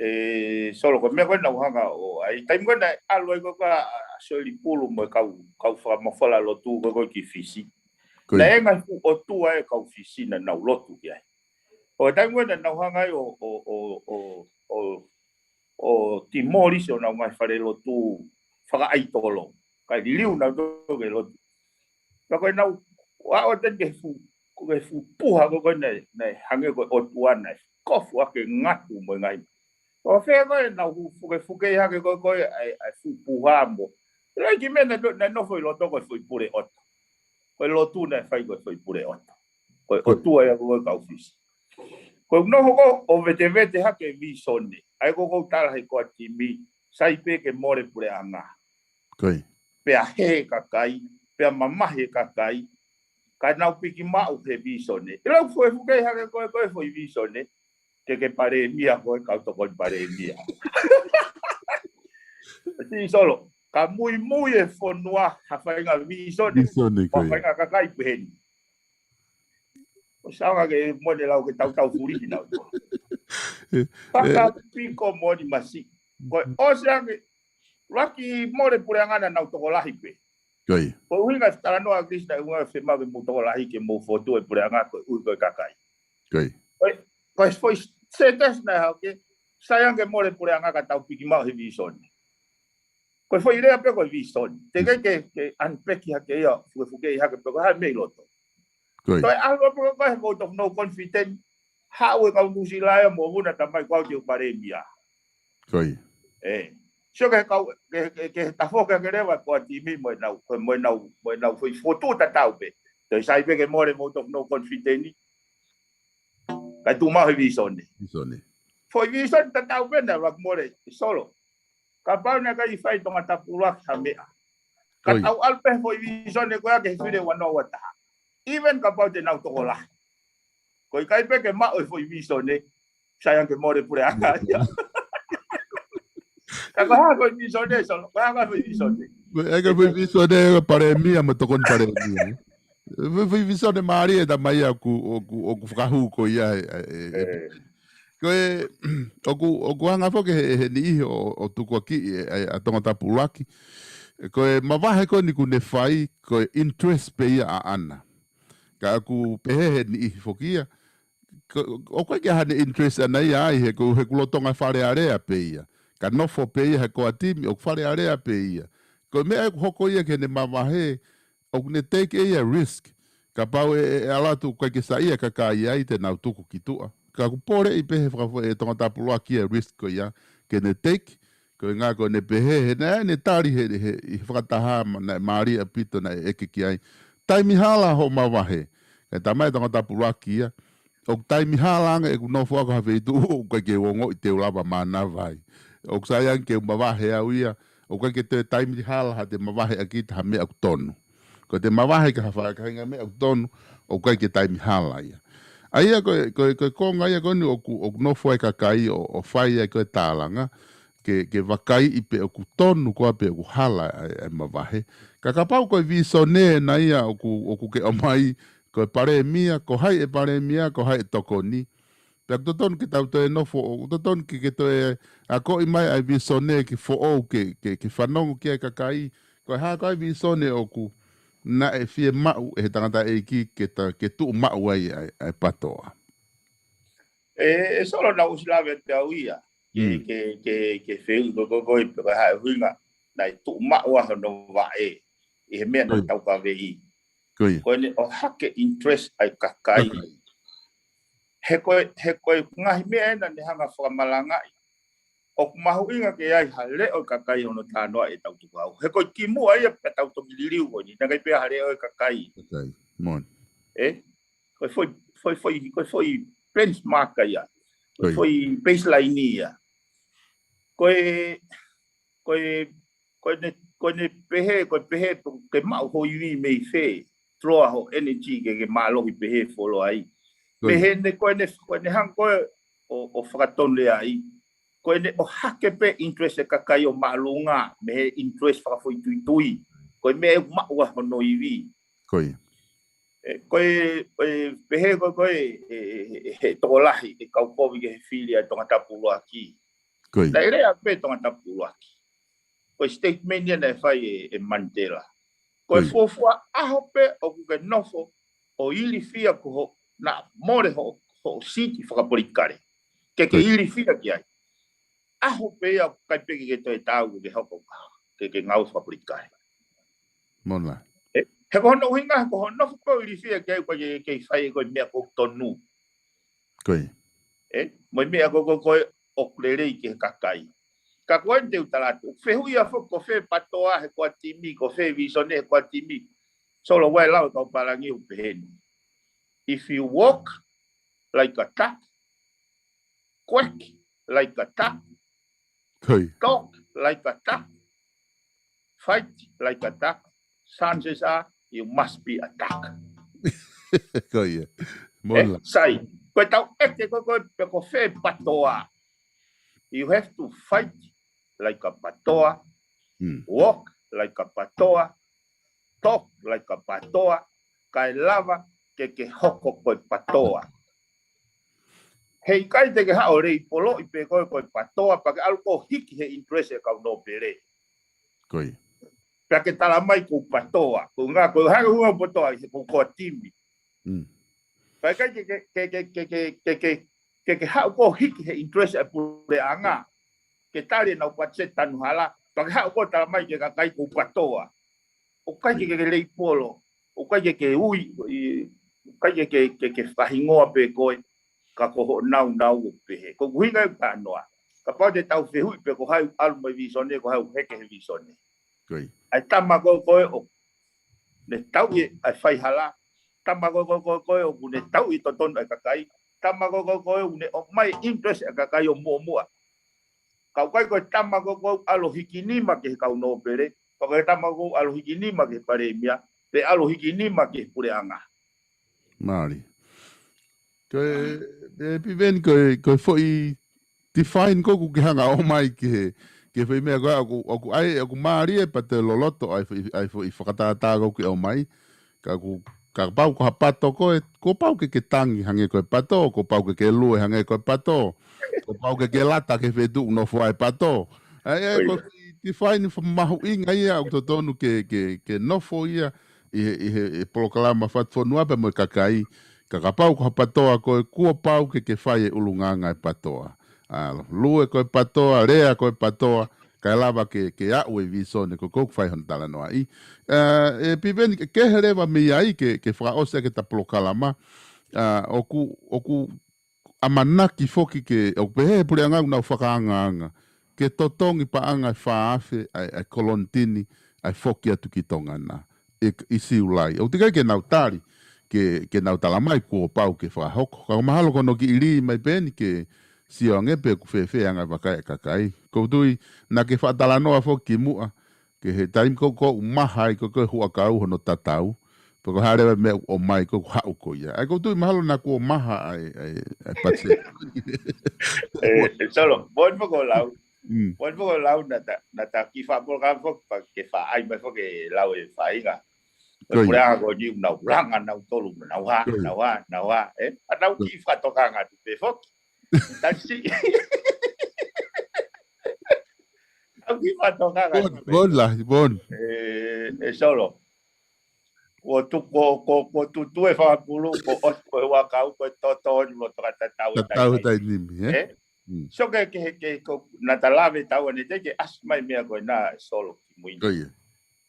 ʻE Solo, ko e meʻa ko ē naʻa ku hanga ʻo, ʻa e taimi ko ē naʻe ʻalu ai ko ē ʻa, ʻa Soilipulu mo e kau, kau fakamafola lotu ko ē ko ē ki Fisi. Ko ia. Naʻe ngaahi fuʻu ʻotua e kau Fisi naʻa nau lotu ki ai. ʻO e taimi ko ē naʻa nau hanga ai ʻo, ʻo, ʻo, ʻo, ʻo, ʻo demolish honau ngaahi fale lotu fakaʻaitolo. Kae liliu nautolu ke lotu. Ka ko ʻenau, ʻo aʻu atu eni ki he fuʻu, ki he fuʻu puha ko ē ko ē naʻe, naʻe hangē ko e ʻotua naʻe kofu ʻaki e ngatu mo e ngaahi. ʻO fē ko ē ʻenau fukefuke hake ko ē ko ē ʻa e, ʻa e fuʻu puha mo. ʻIlo e kiʻi meʻa naʻe, naʻe nofo ʻi loto ko e foʻi pule ʻoto. Ko e lotu naʻe fai ko e foʻi pule ʻoto. Ko e Ko ʻotua ia ko ē kau Fisi. Ko e nofo ko ē ʻo vetevete hake e visone. ʻA ia ko ē ʻoku tala he core timi, sai pē ke mole puleʻanga. Ko ia. Pea hē e kakai, pea mamahi e kakai, ka nau piki maʻu he visone. ʻIlo fukefuke hake ko ē ko e foʻi visone, ke ke palēmia ko ē kau tokoni palēmia. Siʻi Solo, ka muimui e fonua ha faʻahinga visone, Visone ko ha ia. faʻahinga kakai pehē ni. ʻO saunga ke mone lau ke tautau fuli ki nau. ʻE, ʻe, Fakapiko moni masi. Ko e ʻosi ange, ʻuluaki mole puleʻanga naʻa nau tokolahi pē. Ko ia. Ko e ʻuhinga e talanoa ʻa ʻAkilisi naʻe ʻuhinga fiemaʻu ke mou tokolahi ke mou fokotuʻu e puleʻanga ko e ʻuhi ko e kakai. Ko ia. Ko e, ko e foʻi sētesi naʻe haʻu ke, sai ange mole puleʻanga ka tau piki maʻu he visone. Ko e foʻi lea pē ko e visone. Teʻeki ke, ke unpack hake ia, fukefuke hake pē ko e hā e meʻa ʻi loto. Ko ia. Toe ʻalu pē ko e he vote of no confidence, haʻu e kau Nuʻusila ia mo vuna tamai ko au te u palēmia. Ko ia. ʻE. Sio ki he kau, ki he, ki he, ki he tafoki hake leva e core timi mo ʻenau, ko e mo ʻenau, mo ʻenau foʻi fokotuʻu tatau pē. Toe sai pē ke mole vote of no confidence. Kae tuʻu maʻu he visone. Visone. Foʻi visone tatau pē naʻe ʻuluaki mole, Solo. Kapau naʻe ʻikai fai Tongatapu ʻUluaki ha meʻa, ka tau ʻalu pē foʻi visone ko ia ki he fili ua noa ua taha. Even kapau te nau tokolahi, ko e ʻikai pē ke maʻu e foʻi visone, sai ange ke mole puleʻanga ia. Ka ko e hā foʻi visone, Solo? Ko e hā foʻi visone? Ko e hā foʻi visone, ko e palēmia mo e tokoni palēmia. Foʻi, foʻi visone mālie ʻa e tamai ʻoku, ʻoku, ʻoku fakahū ko ia ē, ē, ē. Ko e, ʻoku, ʻoku hanga foki he, he niʻihi ʻo, ʻo tukuakiʻi ʻa, ʻa Tongatapu ʻUluaki. Ko e mavahe ko eni ʻoku ne fai, ko e interest pē ia ʻaʻana. Ka ʻoku pehē he niʻihi foki ia, ko, ʻoku ʻikai ke ʻi ai haʻane interest ʻaʻana ia ai, he ko, he ʻoku lolotonga Fale Alea pē ia. Ka nofo pē ia he core team, ʻoku Fale Alea pē ia. Ko e meʻa ʻoku hoko ia ki heʻene mavahe, ʻoku ne take ʻe ia risk. Kapau ʻe, ʻe, ʻe ʻalu atu ʻoku ʻikai ke saiʻia e kakai ai te nau tuku ki tuʻa. Ka ʻoku poleʻi pē he fakafo-, ʻe Tongatapu ʻUluaki e risk ko ia ke ne take, ko e ʻuhinga ko ʻene pehē, he naʻe ʻi ai ʻene tali he, he, ʻi he fakataha ma-, naʻe mālie ʻaupito naʻe ʻeke ki ai. Taimi hala hoʻo mavahe. Ka e tamai Tongatapu ʻUluaki ia, ʻoku taimi hala ange ʻeku nofo ʻaʻaku ha feituʻu, ʻoku ʻikai ke u ongoʻi te u lava mānava ai. ʻOku sai ange ke u mavahe au ia, ʻoku ʻikai ke toe taimi hala haʻate mavahe ʻaki ha meʻa ʻoku tonu. Ko ʻete mavahe ki ha faʻahinga meʻa ʻoku tonu, ʻoku ʻikai ke taimi hala ia. ʻA ia ko e, ko e, ko e konga ia ko eni ʻoku, ʻoku nofo ai e kakai ʻo, ʻo fai ai ko e tālanga, ke, ke vakaiʻi pe ʻoku tonu koā pe ʻoku hala ʻa e, ʻa e mavahe. Ka kapau ko e visone ena ia ʻoku, ʻoku ke ʻomai, ko e palēmia, ko hai ʻe palēmia, ko hai ʻe tokoni. Pea ʻoku totonu ke tau toe nofo, ʻoku totonu ke, ke toe akoʻi mai ʻa e visone ke foʻou ke, ke, ke fanongo ki ai e kakai. Ko e hā koā e visone ʻoku naʻe fiemaʻu ʻe he tangataʻeiki ke ta-, ke tuʻu maʻu ai ʻa e, ʻa e PTOA? ʻE, ʻe Solo, naʻá ku ʻosi lave atu au ia. Ke, ke, ke, ke fehuʻi ko, ko, ko, ko e hā e ʻuhinga naʻe tuʻu maʻu ai hono vaʻe ʻi he meʻa naʻe taukaveʻi. Ko ʻene ʻohake interest ʻa e kakai. He ko e, he ko e ngaahi meʻa ena ne hanga fakamalangaʻi ʻoku mahuʻinga ke ʻi ai ha leʻo e kakai hono talanoa ʻetau tukuhau. He ko e kimuʻa ia pea tau toki liliu ko eni, naʻe ʻikai pē ha leʻo e kakai. Kakai, moʻoni. ʻE? Ko e foʻi, foʻi, foʻi, ko e foʻi benchmark ia. Ko e foʻi baseline ia. Ko e, ko e, ko ʻene, ko ʻene pehē, ko e pehē, ke maʻu ho ivi mei fē, toloa ho energy ke, ke mālohi pehē fuoloa ai. Pehē ne, ko ʻene, ko ʻene hanga ko ē ʻo, ʻo fakatonu ai. Ko ʻene ʻohake pē interest e kakai ʻo māʻolunga, mei he interest fakafoʻituitui. Ko e meʻa ʻoku maʻu ai hono ivi. ʻE, ko e, ko e pehē ko e, ko e, ʻe, ʻe, ʻe he tokolahi ʻe kau kovi ki he fili ʻa Tongatapu ʻUluaki. Naʻe lea pē Tongatapu ʻUluaki. Ko e statement ia naʻe fai ʻe, ʻe Mandela. Ko e fuofua ʻaho pē ʻoku ke nofo ʻo ilifia ko hoʻo, naʻa mole hoʻo, hoʻo siti fakapolitikale. Ke ke ilifia ki ai. ʻAho pē ia ʻoku ʻikai pē ke ke toe taau ke hoko ke, ke ngāue fakapolitikale. Moʻoni. ʻE, he ko hono ʻuhinga, he ko hono nofo ko ē ʻo ilifia ki ai ʻoku ʻikai ke, ke fai ko e meʻa ʻoku tonu. ʻE, mo e meʻa ko, ko, ko ē ʻoku lelei ki he kakai. Ka ko eni te u tala atu, fehuʻi ia foki ko fē PTOA he core team, ko fē visone he core team. Solo, ʻoua ʻe lau e kau pālangi ʻo pehē ni. If you walk like a duck, quack like a duck, talk like a duck, fight like a duck, chances are you must be a duck. Sai, ko e tau ʻeke ko, ko, pe ko fē PTOA. You have to fight like a PTOA, walk like a PTOA, talk like a PTOA, kae lava ke ke hoko ko e PTOA. Heʻikai te ke haʻu ʻo leipoloʻi pē ko e, ko e PTOA, pea ke ʻalu ʻo hiki he interest e kau nōpele. Pea ke tala mai ko e PTOA, ko e ʻuhinga, ko e hā e ʻuhinga PTOA, he ko e core team. Pea ʻikai ke, ke, ke haʻu ʻo hiki he interest e puleʻanga. Ke tali ʻenau patiseti tanu hala, pea ke haʻu ʻo tala mai ki he kakai ko e PTOA. ʻOku ʻikai ke, ke leipolo, ʻoku ʻikai ke, ke ui, ʻoku ʻikai ke, ke, ke, ke fakahingoa pē koe, ka ko hoʻo naunau ʻo pehē. Ko e ʻuhinga e talanoa. Kapau te tau fehuʻi pē ko hai ʻalu mo e visone, ko hai heke he visone. ʻA e tama ko ē ʻoku ne tauʻi ʻa e faihala, tama ko ē ʻoku ne tauʻi e totonu ʻa e kakai, tama ko ē ʻoku ne ʻomai interest ʻa e kakai ʻo muʻomuʻa. Ka ʻoku ʻikai ko e tama ko ē ʻoku ʻalu ʻo hiki nima ki he kau nōpele, pe ko e tama ko ē ʻoku ʻalu ʻo hiki nima ki he palēmia, pe ʻalu ʻo hiki nima ki he puleʻanga. Mālie. Ko e, e Piveni, ko e, ko e foʻi define ko ē ʻoku ke hanga ʻo ʻomai ki he, ki he foʻi meʻa ko ē, ʻoku, ʻoku ʻai, ʻoku mālie pea toe loloto ʻa e foʻi, ʻa e foʻi fakatātā ko ē ʻoku ke ʻomai. Ka ʻoku, kapau ko ha pato ko ē, kuo pau ke ke tangi hangē ko e pato, kuo pau ke ke lue hangē ko e pato, kuo pau ke ke lata ki he feituʻu ʻoku nofo ai e pato. ʻA ia, ʻa ia, ko e foʻi define fa-, mahuʻinga ia ʻoku totonu ke, ke, ke nofo ia ʻi he, ʻi he, ʻi he polokalama fatufonua pea mo e kakai. Ka kapau ko ha patoa ko ē, kuo pau ke ke fai e ʻulungaanga e patoa. ʻA, lue ko e patoa, lea ko e patoa, kae lava ke, ke aʻu e visone ko ē ʻoku fai hono talanoaʻi. ʻA, e Piveni, ke kehe leva mei ai ke, ke fakaʻosi ʻaki ʻeta polokalama. ʻA, ʻoku, ʻoku ʻamanaki foki ke, ʻoku pehē he puleʻanga ʻoku nau fakaangaanga ke totongi paʻanga ʻe fā afe ʻa e, ʻa e kolonitini ʻa e foki atu ki Tonga na ʻi, ʻi Siulai. ʻOku teʻeki ai ke nau tali, ke, ke nau talamai kuo pau ke fakahoko. Ka ʻoku mahalo ko hono kiʻi lī mai pē eni ke sio ange pe ʻoku fēfē ʻa e anga e vakai ʻa e kakai. ʻOku ou tui naʻa ke faʻa talanoa foki kimuʻa, ke he taimi ko ē ʻoku ou maha ai ko ē ko e huʻakau hono tatau. Pe ko e hā leva e meʻa ʻoku ʻomai ko ē ʻoku haʻu ko ia. ʻA ia ʻoku ou tui mahalo naʻa kuo maha ʻa e, ʻa e, ʻa e patiseti. ʻE, ʻe Solo, moʻoni foki hoʻo lau. Mm. Moʻoni foki hoʻo lau naʻa ta, naʻa ta kiʻi faʻa polokalama foki pea ke faʻa ʻai mai foki e lau e faʻahinga. Ko ia. Puleʻanga ko eni ʻoku nau langa nautolu, nau hā, ko ia, nau hā, nau hā. ʻE, ʻa nau, ko ia, kiʻi fakatokanga atu pē foki. Tasi. Nau kiʻi fakatokanga atu pē. Bon, bon lahi, bon. ʻE, ʻe Solo. Ko tu, ko, ko, ko tu, tu e fakapulu, ko ʻosi ko e huʻakau, ko e toto ni mo toka tatau e, tatau e taimi, taimi, ē? Ē? Mm. So ke, ke, ke, ko, naʻa ta lave taua ni te ke ʻasi mai meʻa ko ena ʻe Solo kimui ni. Ko ia.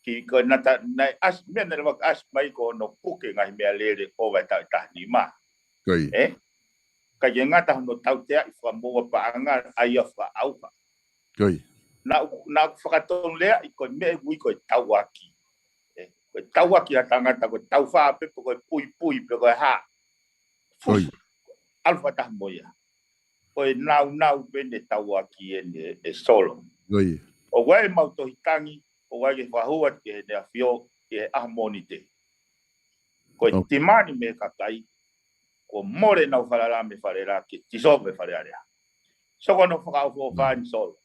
Ki ko naʻa ta, naʻe ʻasi, meʻa naʻe lava ʻasi mai ko hono puke ngaahi meʻalele ʻo e taʻu ʻe taha nima. Ko ia. Ē? Ka ke ngata hono tauteaʻi fakamoʻua paʻanga ʻa ia fakaʻauha. Ko ia. Naʻa, naʻa ku fakatonuleaʻi ko e meʻa ʻoku ui ko e tauaki. Ē, ko e tauaki ʻa e tangata, ko e taufā pē pe ko e puipui pe ko e hā. Ko ia. Fusi. ʻAlu fakataha mo ia. Ko e naunau pē eni e tauaki eni ʻe, ʻe Solo. Ko ia. ʻOku ʻi ai ʻemau tohi tangi, ʻoku ʻi ai ke fakahū atu ki Heʻene ʻAfio, ki he ʻaho Mōnite. Ko e, oh, timani mei he kakai, kuo mole ʻenau falala mei Fale Alea ke dissolve e Fale Alea. So ko hono fakaʻofoʻofa, mm, eni Solo.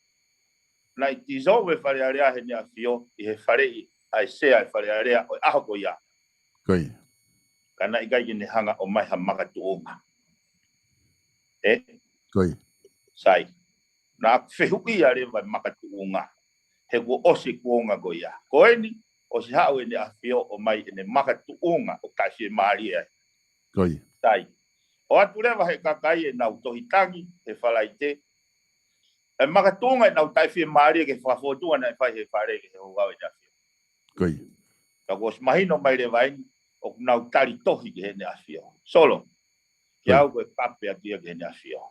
Naʻe dissolve e Fale Alea Heʻene ʻAfio ʻi he faleʻi ʻa e sea e Fale Alea ʻo e ʻaho ko ia. Ko ia. Ka naʻe ʻikai ke ne hanga ʻo ʻomai ha makatuʻunga. Ē? Ko ia. Sai. Naʻa ku fehuʻia leva e makatuʻunga. He kuo ʻosi e kuonga ko ia. Ko eni, ʻosi haʻu ʻEne ʻAfio ʻo ʻomai ʻene makatuʻunga ʻoku taʻefiemālie ai. Ko ia. Sai. ʻOatu leva he kakai ʻenau tohi tangi he Falaite, e makatuʻunga ʻenau taʻefiemālie ki he fakafōtunga naʻe fai he Fale, ki he houhau ʻEne ʻAfio. Ko ia. Ka kuo ʻosi mahino mai leva eni, ʻoku nau tali tohi ki Heʻene ʻAfio. Solo. Ko ia. Kiate au ko e kape atu ia ki Heʻene ʻAfio.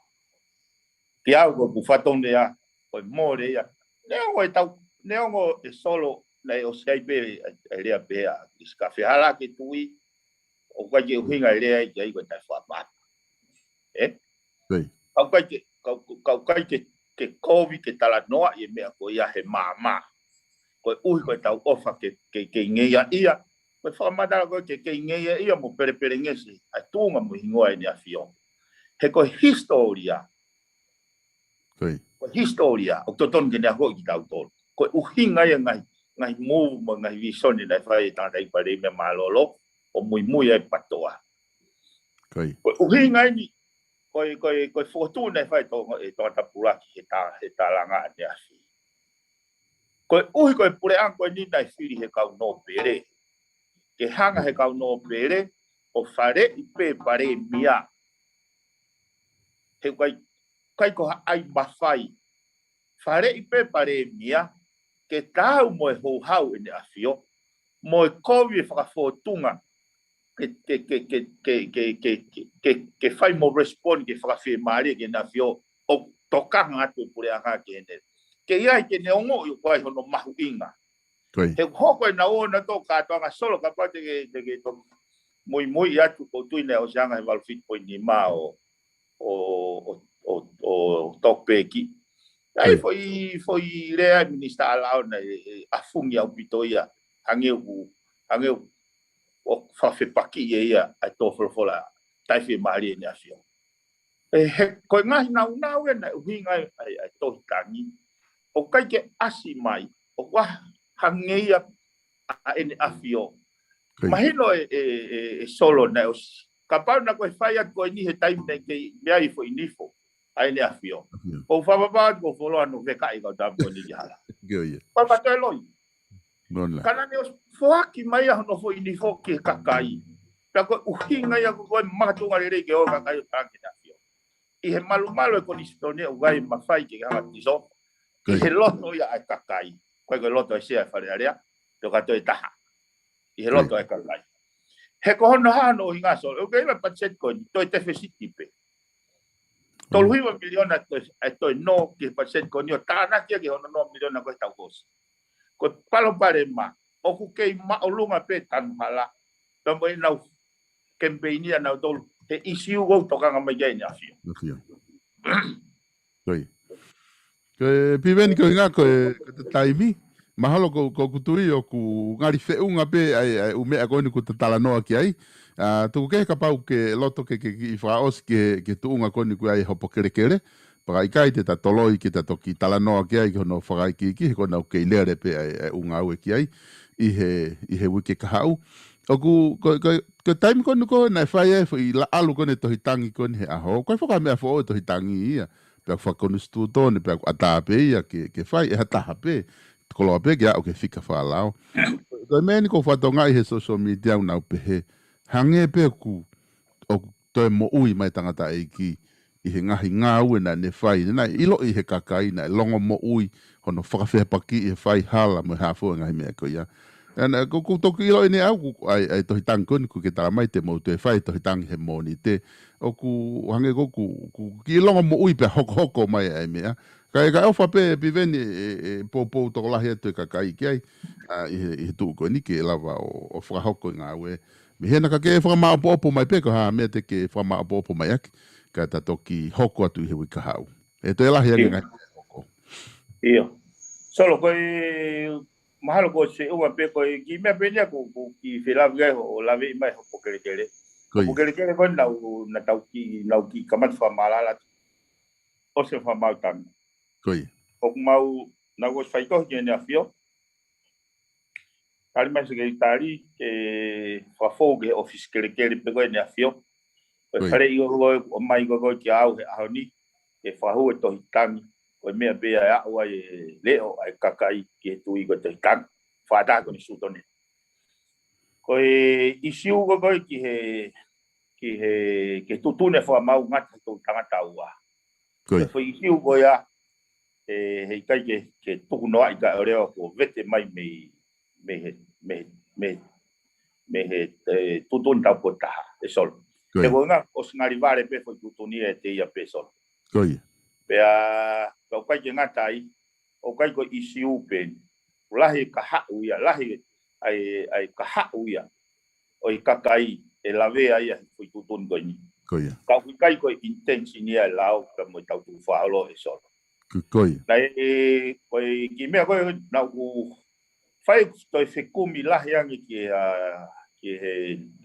Kiate au ko ʻeku fatongia, ko e mole ia. Neongo ʻetau, neongo ʻe Solo, naʻe ʻosi ʻi ai pē ʻa e, ʻa e lea pehē ʻa Chris Kafe, hala ke tui, ʻoku ʻikai ke ʻuhinga e lea ia ki ai ko e taʻefaʻapaʻapa. Ē? Ko ia. Ka ʻoku ʻikai ke, ka, ka ʻoku ʻikai ke, ke kovi ke talanoaʻi e meʻa ko ia he maama. Koeʻuhi ko ʻetau ʻofa ke, ke, ke ngeia ia. Ko e fakamatala ko ē ke, ke ngeia ia mo pelepelengesi ʻa e tuʻunga mo e hingoa ʻEne ʻAfio. He ko e hisitōlia. Ko ia. Ko e hisitōlia, ʻoku totonu ke ne akoʻi kitautolu. Ko e ʻuhinga ia e ngaahi, ngaahi move mo e ngaahi visone naʻe fai ʻe he tangataʻeiki palēmia mālōlō, ʻo muimui ai e patoa. Ko ia. Ko e ʻuhinga eni, ko e, ko e, ko e fokotuʻu naʻe fai ʻe Tonga, ʻe Tongatapu ʻUluaki he tā, he tālanga ʻEne ʻAfio. Koeʻuhi ko e puleʻanga ko eni naʻe fili he kau nōpele. Ke hanga he kau nōpele ʻo faleʻi pē palēmia. He ʻoku ʻikai, ʻikai ko ha ʻai mafai. Faleʻi pē palēmia, ke taau mo e houhau ʻEne ʻAfio, mo e kovi e fakafōtunga, ke, ke, ke fai mo respond ki he fakafiemālie ki Heʻene ʻAfio, ʻo tokanga atu e puleʻanga ki heʻene. Ke ʻi ai ke ne ongoʻi ʻoku ʻi ai hono mahuʻinga. Ko ia. He ʻoku hoko ʻenau ō nautolu kātoanga Solo, kapau te ke, te ke toki muimui atu, ʻoku ou tui naʻe ʻosi anga he valu fitu poini nima ʻo, ʻo, ʻo, ʻo, ʻo tokupeki. ʻA ia foʻi, foʻi lea ʻa e Minisitā ʻAlaona ʻe, ʻe ʻafungi ʻaupito ia, hangē ʻoku, hangē ʻoku fakafepaki ʻe ia ʻa e tō folofola taʻefiemālie ʻEne ʻAfio. ʻE, he, ko e ngaahi nāunau ʻena ʻuhinga ai ʻa e, ʻa e tohi tangi. ʻOku ʻikai ke ʻasi mai, ʻoku ʻā hangē ia ʻa ʻEne ʻAfio. Mahino ʻe, ʻe, ʻe, ʻe Solo naʻe ʻosi. Kapau naʻa ko e fai atu ko eni he taimi naʻe kei meʻa ai foʻi nifo ʻa ʻEne ʻAfio. ʻOku fakapapau atu ko Foloa no vekaʻi kau tapu ko eni ki hala. Ko e kato e loi. Ka naʻa ne ʻosi foaki mai ʻa hono foʻi nifo ki he kakai. Pea ko e ʻuhinga ia ko e makatuʻunga lelei ke ō kakai ʻo tangi ʻEne ʻAfio. ʻI he malumalu e konisitūtone ʻoku ʻikai mafai ke hanga tiso. ʻI he loto ia ʻa e kakai. Ko e, ko e loto e sea e Fale Alea. Pea ka toe taha. ʻI he loto e kakai. He ko hono hā hono ʻuhinga Solo, ʻoku ʻi ai e patiseti ko eni, toe tefesiti pē. Tolu hiva miliona toe, ʻe toe nō ki he patiseti ko eni ʻo tānaki ia ki hono nō miliona ko e taʻu kuo ʻosi. Ko e palopalema, ʻoku kei māʻolunga pē tanu hala, pea mo ʻenau kemipeini ʻanautolu, he ʻisiū ʻoku tokanga mai ki ai ʻEne ʻAfio. Ko e, Piveni, ko e ʻuhinga ko e, ko e taimi, mahalo ko, ko ʻeku tui ʻoku ngali feʻunga pē ʻa e, ʻa e ʻū meʻa ko eni kuo ta talanoa ki ai. ʻA, tuku kehe kapau ke loto ke, ke, ke fakaʻosi ki he, ki he tuʻunga ko eni ʻoku ʻi ai e hopo kelekele. Pea ka ʻikai te ta toloi ke ta toki talanoa ki ai ki hono fakaikiiki, he ko ʻenau kei lele pē ʻa e, ʻa e ʻū ngāue ki ai, ʻi he, ʻi he uike kahaʻu. ʻOku, ko, ko, ko e taimi ko eni ko ē naʻe fai ai foʻi laʻalu ko eni tohi tangi ko eni he ʻaho. Ko e fakameʻafoʻou e tohi tangi ia. Pea ko e fakakonisitūtone, pea ko e ʻatā pē ia ke, ke fai, ʻe ha taha pē, koloa pē ke aʻu ki he fika fakalao. Ko e meʻa eni ʻoku ou fakatokangaʻi he social media ʻoku nau pehē, hangē pē ʻoku, ʻoku toe moʻui mai tangataʻeiki ʻi he ngaahi ngāue naʻa ne fai, naʻe ʻiloʻi he kakai, naʻe longomoʻui, hono fakafepakiʻi he fai hala mo e hā fua e ngaahi meʻa ko ia. ʻA ia, ko, ko e toki ʻilo ʻeni ʻaʻaku, ʻa e, ʻa e tohi tangi ko eni ʻoku ke tala mai te mou toe fai tohi tangi he Mōnite. ʻOku hangē ko ʻeku, ʻeku kiʻi longomoʻui pea hokohoko mai ʻa e meʻa. Ka ʻe, ka ʻofa pē Piveni ʻe, ʻe, ʻe poupou tokolahi atu e kakai ki ai, ʻa, ʻi he, ʻi he tuʻu ko eni ke lava ʻo, ʻo fakahoko e ngāue. Mei hena ka ke fakamāʻopoʻopo mai pē ko e hā e meʻa te ke fakamāʻopoʻopo mai ʻaki, ka ta toki hoko atu ʻi he uike kahaʻu. ʻE toe lahi ange e ngaahi meʻa ʻe hoko. ʻIo. Solo, ko e mahalo ko e feʻunga pē ko e kiʻi meʻa pē eni ia ʻoku, ʻoku ou kiʻi felāveʻi ai ʻo, ʻo laveʻi mai hopo kelekele. Hopo kelekele ko eni naʻa nau, naʻa tau kiʻi, nau kiʻi kamata fakamaʻalaʻala atu. ʻOsi e fakamaau tangi. ʻOku mau, naʻa ku ʻosi faitohi ki ʻEne ʻAfio. Tali mai Sekelitali ke fakafou ki he ʻōfisi kelekele pē ko ʻEne ʻAfio. Ko e faleʻi ʻo, ʻo, ʻomai ko ē kia au he ʻaho ni, ke fakahū e tohi tangi, ko e meʻa pē ia ʻe aʻu ai e leʻo ʻa e kakai ki he tui ko e tohi tangi. Fakataha konisitūtone. Ko e ʻisiū ko ē ki he, ki he, ki he tuʻutuʻuni fakamaau ngata he toʻutangata ua. Ko e foʻi ʻisiū ko ia, ʻe, heʻikai ke, ke tuku noaʻi kae ʻoua kuo vete mai mei, mei he, mei, mei, mei he, ʻe, tuʻutuʻuni taupotu taha, ʻe Solo. He ko e ʻuhinga ʻosi ngali vale pē foʻi tuʻutuʻuni ʻiate ia pē Solo. Pea, pea ʻoku ʻikai ke ngata ai, ʻoku ʻikai ko e ʻisiū pē eni. Lahi e kahaʻu ia, lahi ʻa e, ʻa e kahaʻu ia ʻo e kakai ʻe lavea ia he foʻi tuʻutuʻuni ko eni. Ka ʻoku ʻikai ko e intention ia e lao pea mo e tau tukufakaholo ʻe Solo. Naʻe, ko e kiʻi meʻa ko ē naʻa ku fai ʻeku toe fekumi lahi ange ki he, ʻa, ki he,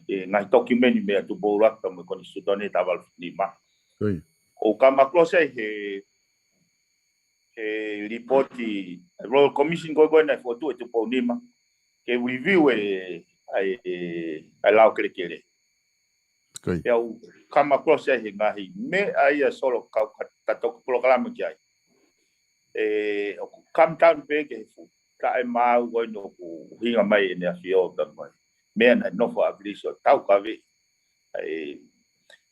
he ngaahi tokimeni meia Tupou ʻUluaki pea mo e konisitūtone taha valu fitu nima. ʻOku come across ai he, he lipooti Royal Commission ko ē ko ē naʻe fokotuʻu ʻe Tupou Nima ke review e, ʻa e, ʻa e lao kelekele. Pea u come across ai he ngaahi meʻa ia Solo kau ka ta toki polokalama ki ai. ʻE, ʻoku come down pē ki he fuʻu taʻemaau ko eni ʻoku ʻuhinga mai ʻEne ʻAfio pea mo e meʻa naʻe nofo ʻa Vilisi ʻo taukaveʻi. ʻE,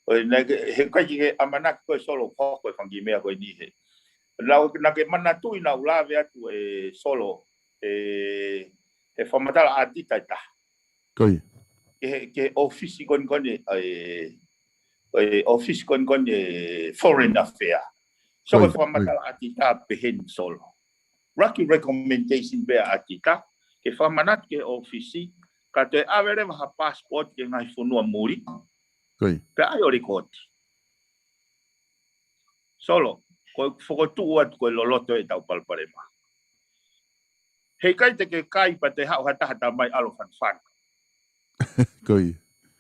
ʻo e, naʻe ke, he ʻikai ke ʻamanaki ko ē Solo ko e fanga kiʻi meʻa ko eni he. Naʻa, naʻa ke manatuʻi naʻa ku lave atu ʻe Solo, ʻe, he fakamatala ʻatita ʻe taha. Ki he, ki he ʻōfisi ko eni ko eni, ʻe, ʻe, ʻōfisi ko eni ko eni, ʻe, Foreign Affair. So ko e fakamatala ʻatita pehē ni Solo. Laki recommendation pē ʻatita, ke fakamanatu ki he ʻōfisi, ka toe ʻave leva ha passport ki he ngaahi fonua muli. Pea ʻai ʻo likooti. Solo, ko e fokotuʻu atu ko e loloto ʻetau palopalema. Heʻikai te ke kai pea te haʻu ha taha ta mai ʻalu ʻo fanafana. Ko ia.